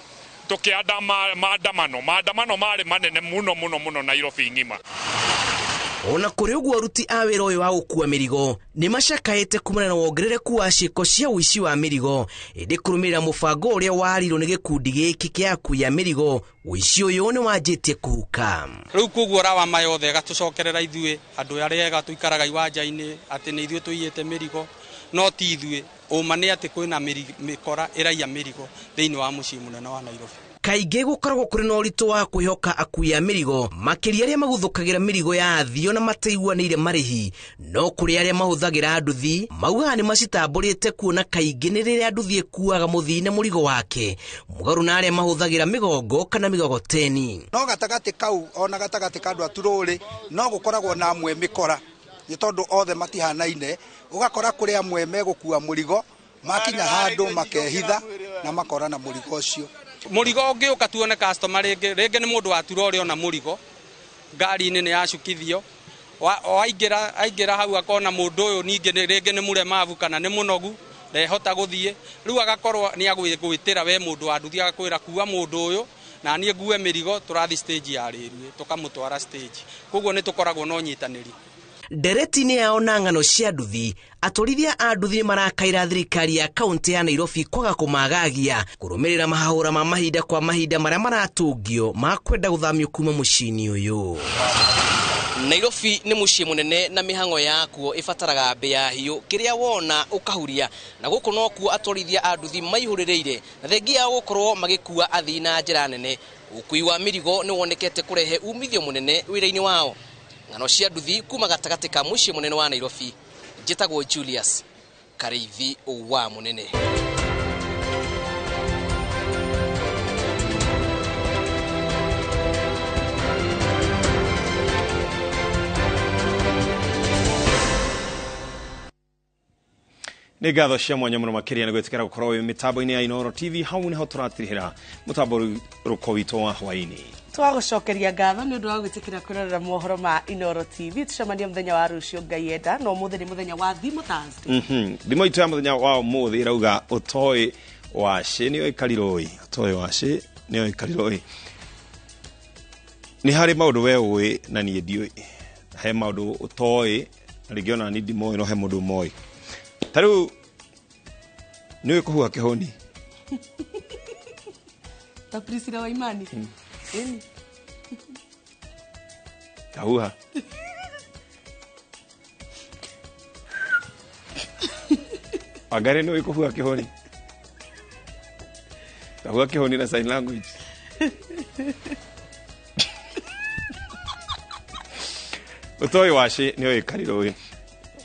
tũkĩanda maandamano marĩ manene mũno mũno mũno Nairobi ng'ima. Ona kũrĩ ũguo aruti a wĩra ũyũ wa gũkua mĩrigo nĩ macakaĩte kumana na wongerereku wa ciĩko cia ũici wa mĩrigo, ĩndĩ kũrũmĩrĩra mũbango ũrĩa warirwo nĩ gĩkundi gĩkĩ kĩa akui a mĩrigo, ũici ũyũ nĩ wanjĩtie kũhuka. Rĩu koguo rawama yothe ĩgatũcokerera ithuĩ andũ arĩa ega tũikaraga iwanja-inĩ atĩ nĩ ithuĩ tũiyĩte mĩrigo, no ti ithuĩ. Ũma nĩ atĩ kwĩna mĩkora ĩraiya mĩrigo thĩinĩ wa mũciĩ mũnene wa Nairobi. Kaingĩ gũkoragwo kũrĩ na ũritũ wa kwĩhoka akui a mĩrigo, makĩria arĩa maguthũkagĩra mĩrigo ya athii ona mataiguanĩire marĩhi. No kũrĩ arĩa mahũthagĩra nduthi maugaga nĩ macitambũrĩte kuona kaingĩ nĩ rĩrĩa nduthi ĩkuaga mũthii na mũrigo wake, mũgarũ na arĩa mahũthagĩra mĩgongo kana mĩgogoteni. No gatagatĩ kau ona gatagatĩ ka andũ a turũrĩ no gũkoragwo na amwe mĩkora, nĩ tondũ othe matihanaine. Ũgakora kũrĩ amwe megũkua mũrigo makinya handũ makehitha na makora na mũrigo ũcio. Mũrigo ũngĩũka tuone customer rĩngĩ, rĩngĩ nĩ mũndũ wa turũrĩ ona mũrigo ngari-inĩ nĩ yacukithio, aingĩra hau akona mũndũ ũyũ ningĩ rĩngĩ nĩ mũremavu kana nĩ mũnogu ndehota gũthiĩ, rĩu agakorwo nĩ agwĩtĩra we mũndũ wa nduthi agakwĩra kua mũndũ ũyũ na niĩ ngue mĩrigo tũrathiĩ stage ya rĩrue, tũkamũtwara stage. Koguo nĩ tũkoragwo na ũnyitanĩri. Ndereti-inĩ yao na ng'ano cia nduthi, atwarithia a nduthi marakaira thirikari ya kaunti ya Nairobi kwaga kũmagagia kũrũmĩrĩra mahahũra ma mahinda kwa mahinda marĩa maratũngio ma kwenda gũthamio kuma mũciĩ-inĩ ũyũ. Nairobi nĩ mũciĩ mũnene na mĩhang'o yakuo ĩbataraga mbĩa hiũ, kĩrĩa wona ũkahuria, na gũkũ nokuo atwarithia a nduthi maihũrĩrĩire na thengia yao gũkorwo magĩkua athii na njĩra nene. Ũkui wa mĩrigo nĩ wonekete kũrehe umithio mũnene wĩra-inĩ wao. Ng'ano cia nduthi kuma gatagatĩ ka mũciĩ mũnene wa Nairobi, njĩtagwo Julius Karĩithi wa Mũnene. Nĩ ngatho cia mwanya mũno makĩria nĩ gwĩtĩkĩra gũkorwo wĩ mĩtambo-inĩ ya Inooro TV. Hau nĩho tũratirihĩra mũtambo rũko witũ wa hwaĩ-inĩ. Twagũcokeria ngatho nĩ ũndũ wa gwĩtĩkĩra kwĩrorera mohoro ma Inooro TV. Tũcemanie mũthenya wa rũciũ Ngai enda, no ũmũthĩ nĩ mũthenya wa Thimũ Thursday. Thimũ itũ ya mũthenya wa ũmũthĩ ĩrauga ũtoĩ wacĩ nĩyo ĩkarirũĩ, ũtoĩ wacĩ nĩyo ĩkarirũĩ. Nĩ harĩ maũndũ we ũĩ na niĩ ndiũĩ, he maũndũ ũtoĩ na rĩngĩ ona niĩ ndimoĩ, no he mũndũ ũmoĩ. Ta rĩu nĩũĩ kũhuha kĩhũni? Ta Priscilla Waimani. Ĩni. Tahuha. Wangari nĩũĩ kũhuha kĩhũni? Tahuha kĩhũni na sign language. Ũtoĩ wacĩ nĩũĩ karirũĩ.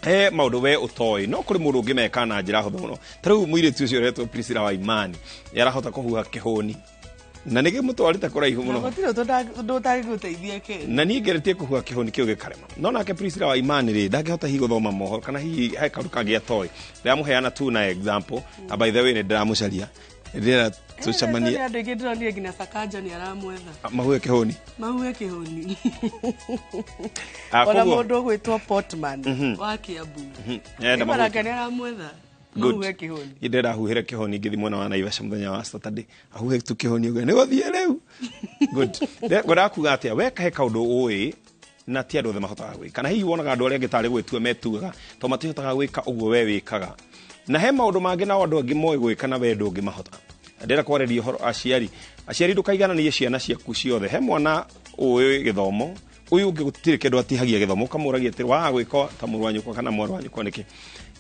He maũndũ we ũtoĩ no kũrĩ mũndũ ũngĩ meka na njĩra hũthũ mũno. Ta rĩu mũirĩtu ũcio ũretwo Priscilla Waimani nĩarahota kũhuha kĩhũni na nĩgĩmũtwarĩte kũraihu mũno. Gũtirĩ ũndũ ũtangĩgũteithia kĩ. Na niĩ ngeretie kũhuha kĩhũni kĩu gĩkarema. No nake Priscilla Waimani rĩ ndangĩhota hihi gũthoma mohoro kana hihi he kaũndũ kangĩ atoĩ. Ndĩramũheana tu na example, na by the way nĩ ndĩramũcaria. Ndĩrera tũcemanie. Andũ aingĩ ndĩronire nginya Sakaja nĩ aramwetha. Mahuhe kĩhũni. Mahuhe kĩhũni. Ona mũndũ ũgwĩtwo Portman wa Kiambu. Nĩ aramwetha. Mahuhe kĩhũni. Ndĩrenda ahuhĩre kĩhũni ngĩthiĩ mwena wa Naivasha mũthenya wa Saturday. Ahuhe tu kĩhũni ũguo. Nĩ gũthiĩ rĩu. Good. Ngwendaga kuga atĩa, we kahe kaũndũ ũĩ na ti andũ othe mahotaga gwĩka. Na hihi wonaga andũ arĩa angĩ tarĩ gwĩtua metuaga tondũ matihotaga gwĩka ũguo we wĩkaga. Na he maũndũ mangĩ nao andũ angĩ moĩ gwĩka na we ndũngĩmahota. Ndĩrenda kwarĩria ũhoro aciari. Aciari ndũkaigananie ciana ciaku ciothe. He mwana ũĩ gĩthomo, ũyũ ũngĩ gũtirĩ kĩndũ atihagia gĩthomo, ũkamũragia atĩrĩ waga gwĩka ta mũrũ wa nyũkwa kana mwarĩ wa nyũkwa nĩkĩ?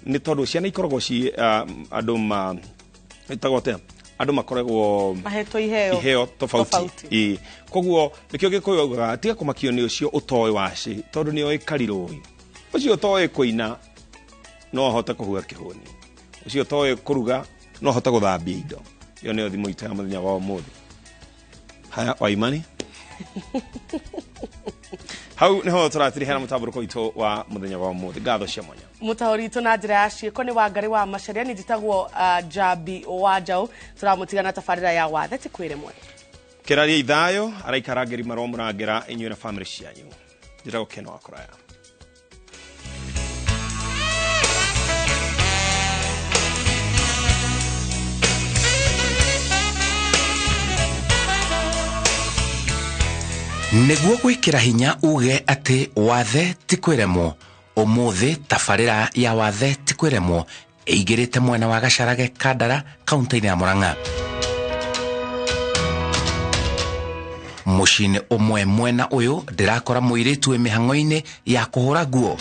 Nĩ tondũ ciana ikoragwo ci andũ ma ĩtagwo atĩa? Andũ makoragwo mahetwo iheo tofauti. Koguo nĩkĩo Gĩkũyũ augaga tiga kũmakio nĩ ũcio ũtoĩ wacĩ tondũ nĩoĩ karirũĩ. Ũcio ũtoĩ kũina no ahote kũhuha kĩhũni. Ũcio ũtoĩ kũruga no ahote gũthambia indo. Ĩyo nĩyo thimũ itũ ya mũthenya wa ũmũthĩ. Haya Waimani. Hau niho tũratirihera mũtambũrũko witũ wa mũthenya wa ũmũthĩ. Ngatho cia mwanya. Mũtaũri witũ na njĩra ya ciĩko nĩ Wangari wa Macharia, nĩ njĩtagwo Njambi wa Njaũ. Tũramũtiga na tabarĩra ya wathe ti kwĩrĩmwe. Kĩraria ithayo araikara ngeri maromũrangĩra inyuĩ na bamĩrĩ cianyu. Njĩtagwo Ken wa Kũraya. Nĩguo gwĩkĩra hinya uge atĩ wathe ti kwĩremwo, ũmũthĩ tabarĩra ya wathe ti kwĩremwo ĩingĩrĩte mwena wa Gacarage Kandara kaunti-inĩ ya Murang'a. Mũciĩ-inĩ ũmwe mwena ũyũ ndĩrakora mũirĩtu wĩ mĩhang'o-inĩ ya kũhũra nguo.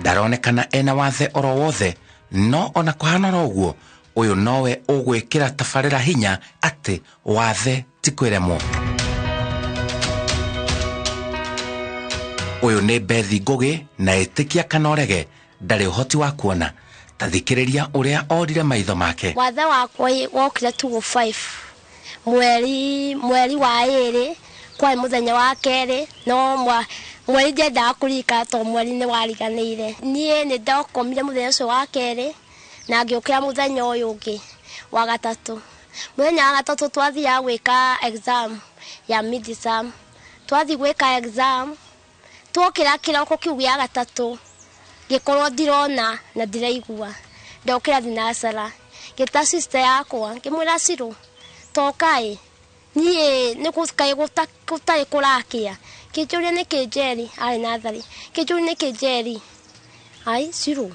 Ndaronekana ena wathe oro wothe, no ona kũhana oro ũguo Ũyũ nowe ũgwĩkĩra tabarĩra hinya atĩ wathe ti kwĩremwo. Ũyũ nĩ Bethi Ngũgĩ na ĩtĩkia kana ũrege ndarĩ ũhoti wa kuona. Ta thikĩrĩria ũrĩa orire maitho make. Wathe wakwa wokire 205 mweri wa 2 kwa muthenya wa kerĩ no mweri ndiendaga kũririkana tondũ mweri nĩ wariganĩire. Niĩ nĩ ndakomire mũthenya ũcio wa kerĩ na ngĩũkĩra mũthenya ũyũ ũngĩ wa gatatũ. Mũthenya wa gatatũ twathiaga gwĩka exam ya mid-term. Twathiĩ gwĩka exam twokĩra kĩroko kĩu gĩa gatatũ ngĩkorwo ndirona na ndiraigua. Ndokĩra thinacara ngĩta sister yakwa ngĩmwĩra Cirũ tokaĩ niĩ nĩ gũkaĩ gũtarĩ kũrakĩa. Kĩnjũria nĩkĩ Njeri arĩ natharĩ, kĩnjũria nĩkĩ Njeri, ai Cirũ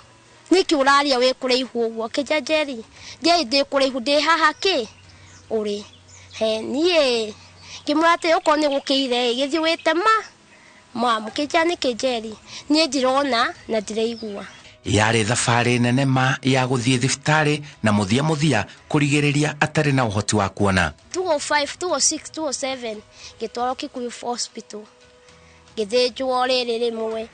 nĩkĩ ũraria wĩ kũraihu ũguo? Kĩnja Njeri, Njeri ndĩ kũraihu ndĩ haha kĩ ũrĩ he niĩ. Ngĩmwĩra atĩ okorwo nĩ gũkĩire gĩthiĩ wĩte mamu. Kĩnja nĩkĩ Njeri, niĩ ndirona na ndiraigua. Yarĩ thabarĩ nene ma ya gũthiĩ thibitarĩ na mũthia mũthia kũrigĩrĩria atarĩ na ũhoti wa kuona. 205 206 207 ngĩtwarwo Kikuyu Hospital ngĩthĩnjwo rĩrĩ rĩmwe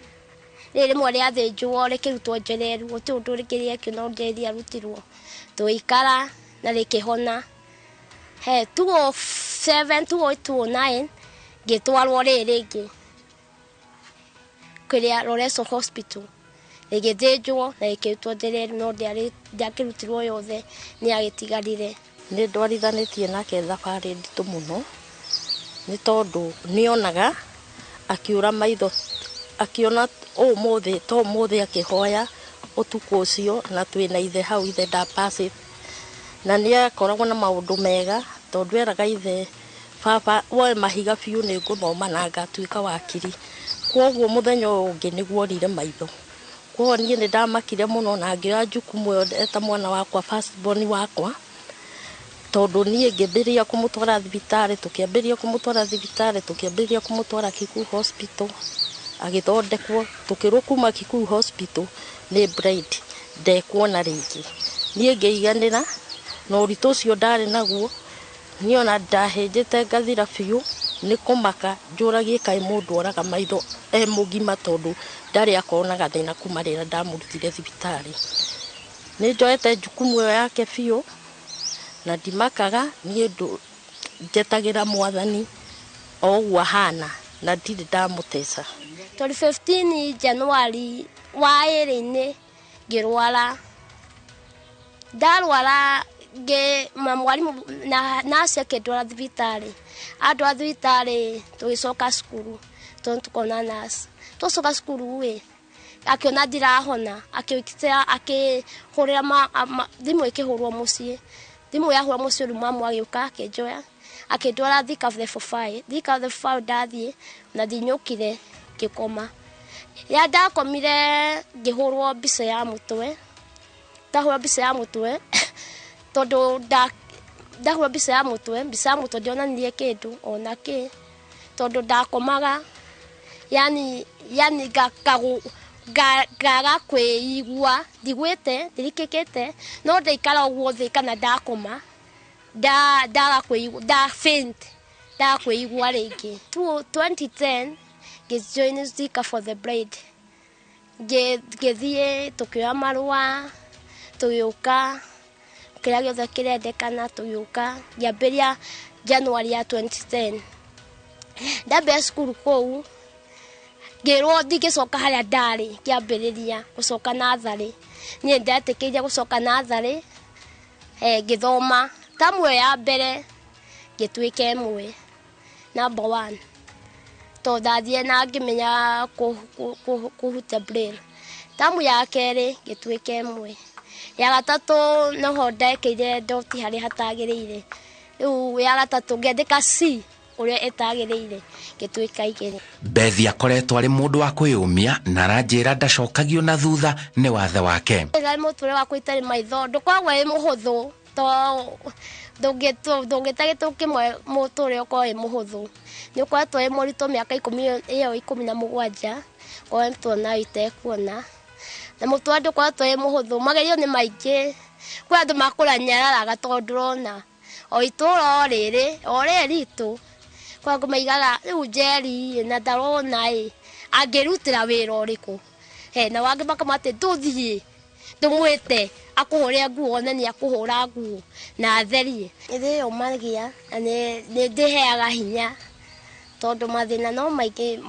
rĩathĩnjwo rĩkĩrutwo njereru gũtirĩ ũndũ rĩngĩ rĩekio no njeri arutirwo tũgĩikara na rĩkĩhona. He 207 208 209 ngĩtwarwo rĩrĩ rĩngĩ kĩrĩa Loreso Hospital rĩgĩthĩnjwo na rĩkĩrutwo njereru no ndĩakĩrutirwo yothe nĩ agĩtigarire. Nĩ ndwarithanĩtie nake thabarĩ nditũ mũno nĩ tondũ nĩonaga akĩũra maitho akĩona ũmũthĩ to ũmũthĩ akĩhoya ũtukũ ũcio na twĩna ithe hau ithe ndapacĩte na nĩakoragwo na maũndũ mega tondũ eraga ithe baba woe mahiga biũ nĩ ngũthoma na ngatuĩka wakiri. Kwoguo mũthenya ũyũ ũngĩ nĩguo orire maitho. Kwoguo niĩ nĩ ndamakire mũno na ngĩoya jukumu ĩyo eta mwana wakwa first born wakwa tondũ niĩ ngĩambĩrĩria kũmũtwara thibitarĩ tũkĩambĩrĩria kũmũtwara thibitarĩ tũkĩambĩrĩria kũmũtwara Kikuyu Hospital agĩthondekwo tũkĩrwo kuma Kikuyu Hospital nĩ blind ndekuona rĩngĩ. Niĩ ngĩiganĩra na ũritũ ũcio ndarĩ naguo niĩ ona ndahĩnjĩte ngathira biũ nĩ kũmaka njũragie kaĩ mũndũ oraga maitho e mũgima tondũ ndarĩ akorwo na gathĩna kuma rĩrĩa ndamũrutire thibitarĩ. Nĩ njoete jukumu ĩyo yake biũ na ndimakaga niĩ njetagĩra mwathani o ũguo ahana na ndirĩ ndamũteca. 2015 January wa 2-inĩ ngĩrwara. Ndarwara mwarimũ na nurse akĩndwara thibitarĩ. Andwara thibitarĩ tũgĩcoka cukuru tondũ tũkona nurse. Twacoka cukuru ĩ akĩona ndirahona akĩhũrĩra thimũ ĩkĩhũrwo mũciĩ. Thimũ yahũra mũciĩ rĩu mamu agĩũka akĩnjoya akĩndwara Thika level 5. Thika level 5 ndathiĩ na ndinyũkire ngĩkoma. Ya ndakomire ngĩhũrwo mbica ya mũtwe. Ndahũrwo mbica ya mũtwe tondũ ndahũrwo mbica ya mũtwe ndionanirie kĩndũ ona kĩ tondũ ndakomaga yani ngaga kwĩigua ndigwĩte ndirikĩkĩte no ndaikara ũguo thĩ kana ndakoma ndaga kwĩigua nda faint ndaga kwĩigua rĩngĩ. 2010 ngĩjoin Thika for the Blind ngĩthiĩ tũkĩoya marũa tũgĩũka kĩrĩa gĩothe kĩrendekana tũgĩũka ngĩambĩrĩria January ya 2010. Ndambĩrĩria cukuru kũu ngĩrwo ndingĩcoka harĩa ndarĩ ngĩambĩrĩria gũcoka natharĩ. Niĩ ndetĩkĩrire gũcoka natharĩ ngĩthoma tamu ĩyo ya mbere ngĩtuĩka ĩmwe number 1 tondũ ndathire na ngĩmenya kũhutia braille. Tamu ya kerĩ ngĩtuĩka ĩmwe. Ya gatatũ noho ndekĩire doti harĩa hatagĩrĩire. Rĩu ya gatatũ ngĩandĩka C ũrĩa ĩtagĩrĩire ngĩtuĩka 2. Bethi akoretwo arĩ mũndũ wa kwĩyũmia na aranjĩra ndacokagio na thutha nĩ wathe wake. Rĩrĩa mũtũrĩre wakwa itarĩ maitho ndũkoragwo wĩ mũhũthũ to ndũngĩta gĩtũ kĩmwe mũtũrĩre ũkorwo wĩ mũhũthũ. Nĩ ũkoretwo wĩ mũritũ mĩaka ĩyo 17 koretwo nayo itekuona na mũtũrĩre ndũkoretwo wĩ mũhũthũ. Magerio nĩ maingĩ Kwĩ andũ makũranyararaga tondũ ndũrona o itũra o rĩrĩ o rĩrĩ ritũ kwĩ angĩ maigaga rĩu Njeri na ndarona ĩ angĩrutĩra wĩra ũrĩkũ. He na wangĩ makama atĩ ndũthiĩ ndũmwĩte akũhũre nguo one nĩ akũhũra nguo na atherie. Nĩ na nĩ ndĩheaga hinya tondũ mathĩna no maingĩ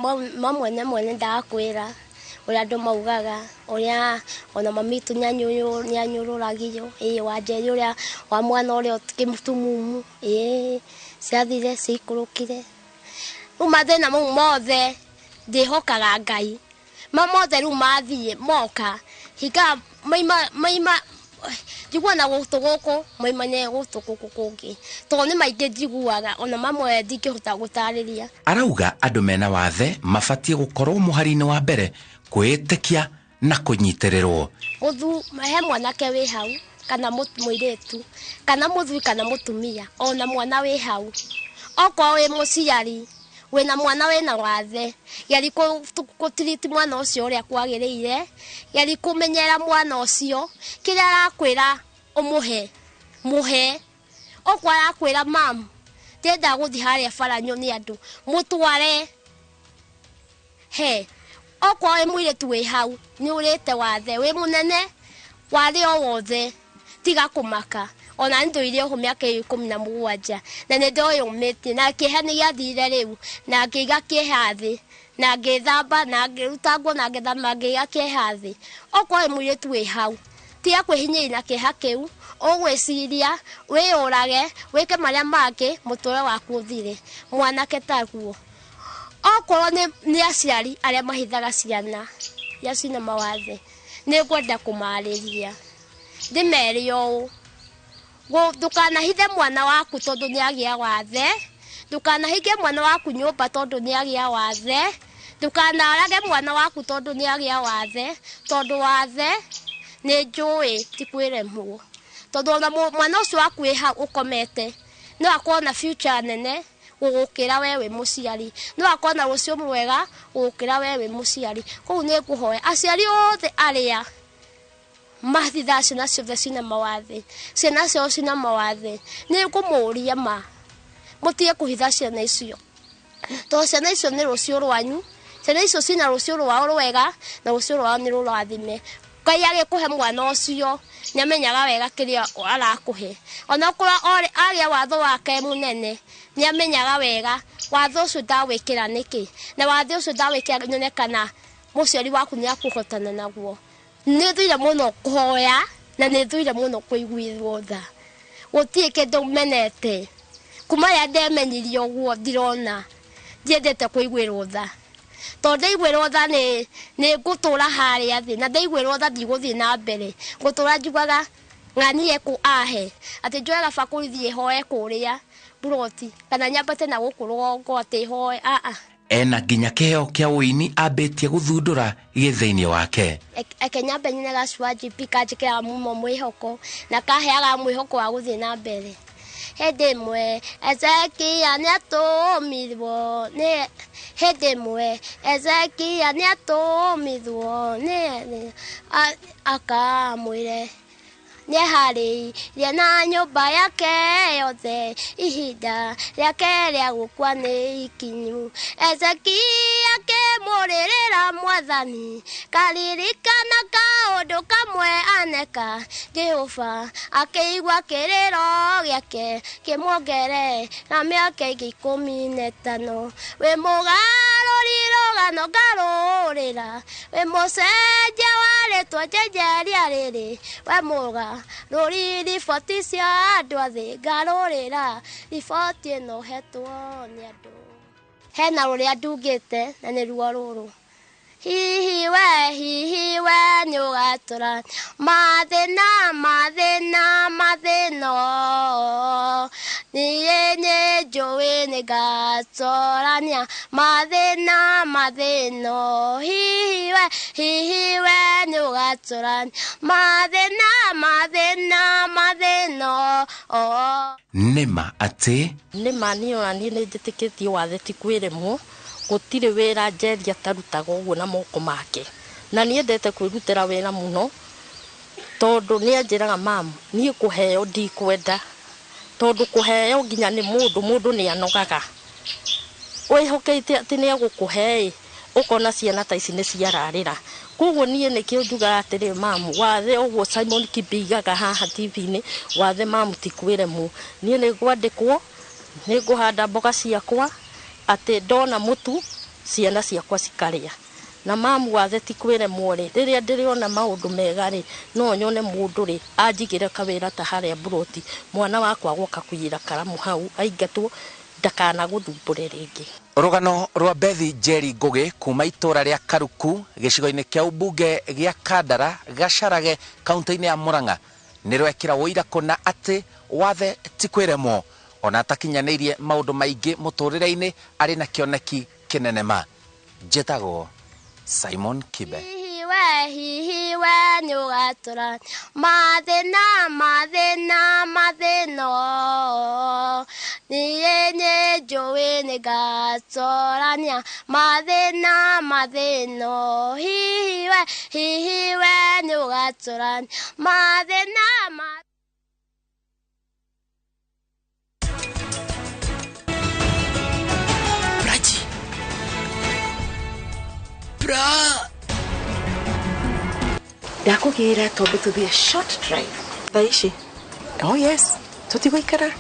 mamwe na mwene ndakwĩra ũrĩa andũ maugaga ũrĩa ona mami witũ nĩanyũrũragio ĩĩ wa Njeri ũrĩa wa mwana ũrĩa kĩmutumumu ĩĩ ciathire ciikũrũkire. Rĩu mathĩna mau mothe ndĩhokaga Ngai ma mothe rĩu mathiĩ moka hinga maima njigua na gũtũ gũkũ maimane gũtũ gũkũ kũngĩ tondũ nĩ maingĩ njiguaga ona mamwe ndingĩhota gũtarĩria. Arauga andũ mena wathe mabatiĩ gũkorwo mũhari-inĩ wa mbere kwĩĩtĩkia na kũnyitĩrĩrwo. Mũthu he mwanake wĩ hau kana mũirĩtu kana mũthuri kana mũtumia ona mwana wĩ hau okorwo wĩ mũciari wĩna mwana wĩna wathe geri kũtiriti mwana ũcio ũrĩa kwagĩrĩire, geri kũmenyera mwana ũcio kĩrĩa arakwĩra ũmũhe mũhe okorwo arakwĩra mam ndĩrenda gũthiĩ harĩa bara nyone andũ mũtware he okorwo wĩ mũirĩtu wĩ hau nĩ ũrĩte wathe wĩ mũnene wathe o wothe tiga kũmaka. Ona nĩ ndũire oho mĩaka ĩyo 17 na nĩ ndoyũmĩtie na kĩeha nĩ gĩathirire rĩu na ngĩiga kĩeha thĩ na ngĩthamba na ngĩruta nguo na ngĩthamba ngĩiga kĩeha thĩ. Okorwo wĩ mũirĩtu wĩ hau tiga kwĩhinyĩrĩria na kĩeha kĩu ũgwĩciria wĩyũrage wĩke marĩa mangĩ mũtũrĩre waku ũthire. Mwanake taguo okorwo nĩ aciari arĩa mahithaga ciana iria ciĩna mawathe nĩ ngwenda kũmarĩria ndĩmere ũũ ndũkanahithe mwana waku tondũ nĩ agĩa wathe, ndũkanahinge mwana waku nyũmba tondũ nĩ agĩa wathe, ndũkanarage mwana waku tondũ nĩ agĩa wathe, tondũ wathe nĩ njũĩ ti kwĩremwo tondũ ona mwana ũcio waku wĩ hau ũkomete no akorwo na future nene gũgũkĩra we wĩ mũciari, no akorwo na rũciũ mwega gũgũkĩra we wĩ mũciari. Koguo nĩ ngũhoya aciari othe arĩa mahithaga ciana ciothe ciĩna mawathe, ciana ciao ciĩna mawathe, nĩ ngũmũria ma mũtige kũhitha ciana icio tondũ ciana icio nĩ rũciũ rwanyu, ciana icio ciĩna rũciũ rwao rwega na rũciũ rwao nĩ rũrathime. Ngai agĩkũhe mwana ũcio nĩ amenyaga wega kĩrĩa arakũhe ona okorwo agĩa watho wake mũnene nĩ amenyaga wega watho ũcio ndawĩkĩra nĩkĩ na watho ũcio ndawĩkĩra nyone kana mũciari waku nĩ akũhotana naguo. Nĩ thuire mũno kũhoya na nĩ thuire mũno kũiguithwo tha gũtirĩ kĩndũ menete kuma rĩrĩa ndemenyirie ũguo ndirona ndiendete kũiguĩrwo tha tondũ ndaiguĩrwo tha nĩ ngũtũra harĩa thĩ na ndaiguĩrwo tha ndigũthiĩ na mbere ngũtũra njugaga ng'anie kũ ahe atĩ njoe gabakũri thiĩ hoe kũrĩa mburoti kana nyambate na gũkũ rũgongo atĩ hoe aa. Ena nginya kĩheo kĩa ũini ambĩtie gũthundũra gĩ thĩinĩ wake. Eke nyambe nyine gacua GP kanjĩkĩraga mũno mwĩhoko na kaheaga mwĩhoko wa gũthiĩ na mbere. Hĩndĩ ĩmwe Ezekia nĩatũmirwo nĩ hĩndĩ ĩmwe Ezekia nĩatũmirwo nĩ akamwĩre nĩeharĩirie na nyũmba yake yothe ihinda rĩake rĩa gũkua nĩ ikinyu. Ezekia akĩmũrĩrĩra Mwathani karirikana kaũndũ kamwe aneka Jehova akĩigua kĩrĩro gĩake kĩmuongere na mĩaka ĩngĩ 15. Wĩ mũgarũri rũgano ngarũrĩra wĩ mũcenjia wa rĩtwa njenjeria rĩrĩ we mũgarũri riboti cia andũ a thĩ ngarũrĩra riboti ĩno hetwo nĩ andũ. Hena rũrĩa ndungĩte na nĩ ruo rũrũ hihi we nĩ ũgatũra mathĩna mathĩna mathĩna niĩ nĩ njũĩ nĩ ngatũrania mathĩna mathĩna hihi we nĩ ũgatũrania mathĩna mathĩna mathĩna. Nĩma atĩ nĩma niĩ ona niĩ nĩ njĩtĩkĩtie wathe ti kwĩremwo gũtirĩ wĩra Njeri atarutaga ũguo na moko make na niendete kwĩrutĩra wĩra mũno Tondu ni anjiraga mamu nie kuheo ndikwenda tondu kuheo nginya ni mundu mundu ni anogaga wihokete ati ni egukuhe ukona ciana ta ici ni ciararira koguo nie nikio njugaga atiri mamu wathe uguo Simon Kibigaga haha TV-inĩ wathe mamu ti kwĩremwo nie nĩ ngwandĩkwo nĩ ngũhanda mboga ciakwa atĩ ndona mũtu ciana ciakwa cikarĩa na mamu wathe ti kwĩremwo rĩ rĩrĩa ndĩrĩona maũndũ mega rĩ no nyone mũndũ rĩ anjigĩre kawĩra ta harĩa mburoti mwana wakwa gwoka kũiyĩra karamu hau aingatwo ndakanagũthumbũre rĩngĩ. Rũgano rwa Bethi Njeri Ngugi kuma itũra rĩa Karuku gĩcigo-inĩ kĩa ũmbunge gĩa Kandara Gacarage kaunti-inĩ ya Murang'a nĩ rwekĩra ũira kũna atĩ wathe ti kwĩremwo ona atakinyanĩirie maũndũ maingĩ mũtũrĩre-inĩ arĩ na kĩoneki kĩnene ma. Njĩtagwo Simon Kibe. Hihi we nĩũgatũra mathĩna mathĩna mathĩna niĩ nĩ njũĩ nĩngatũrania mathĩna mathĩna hihi we nĩũgatũrania mathĩna. Praji. Pra. Ndakũgĩra tondũ tũthiĩ short drive thaa ici. Oh yes, tũtigũikara.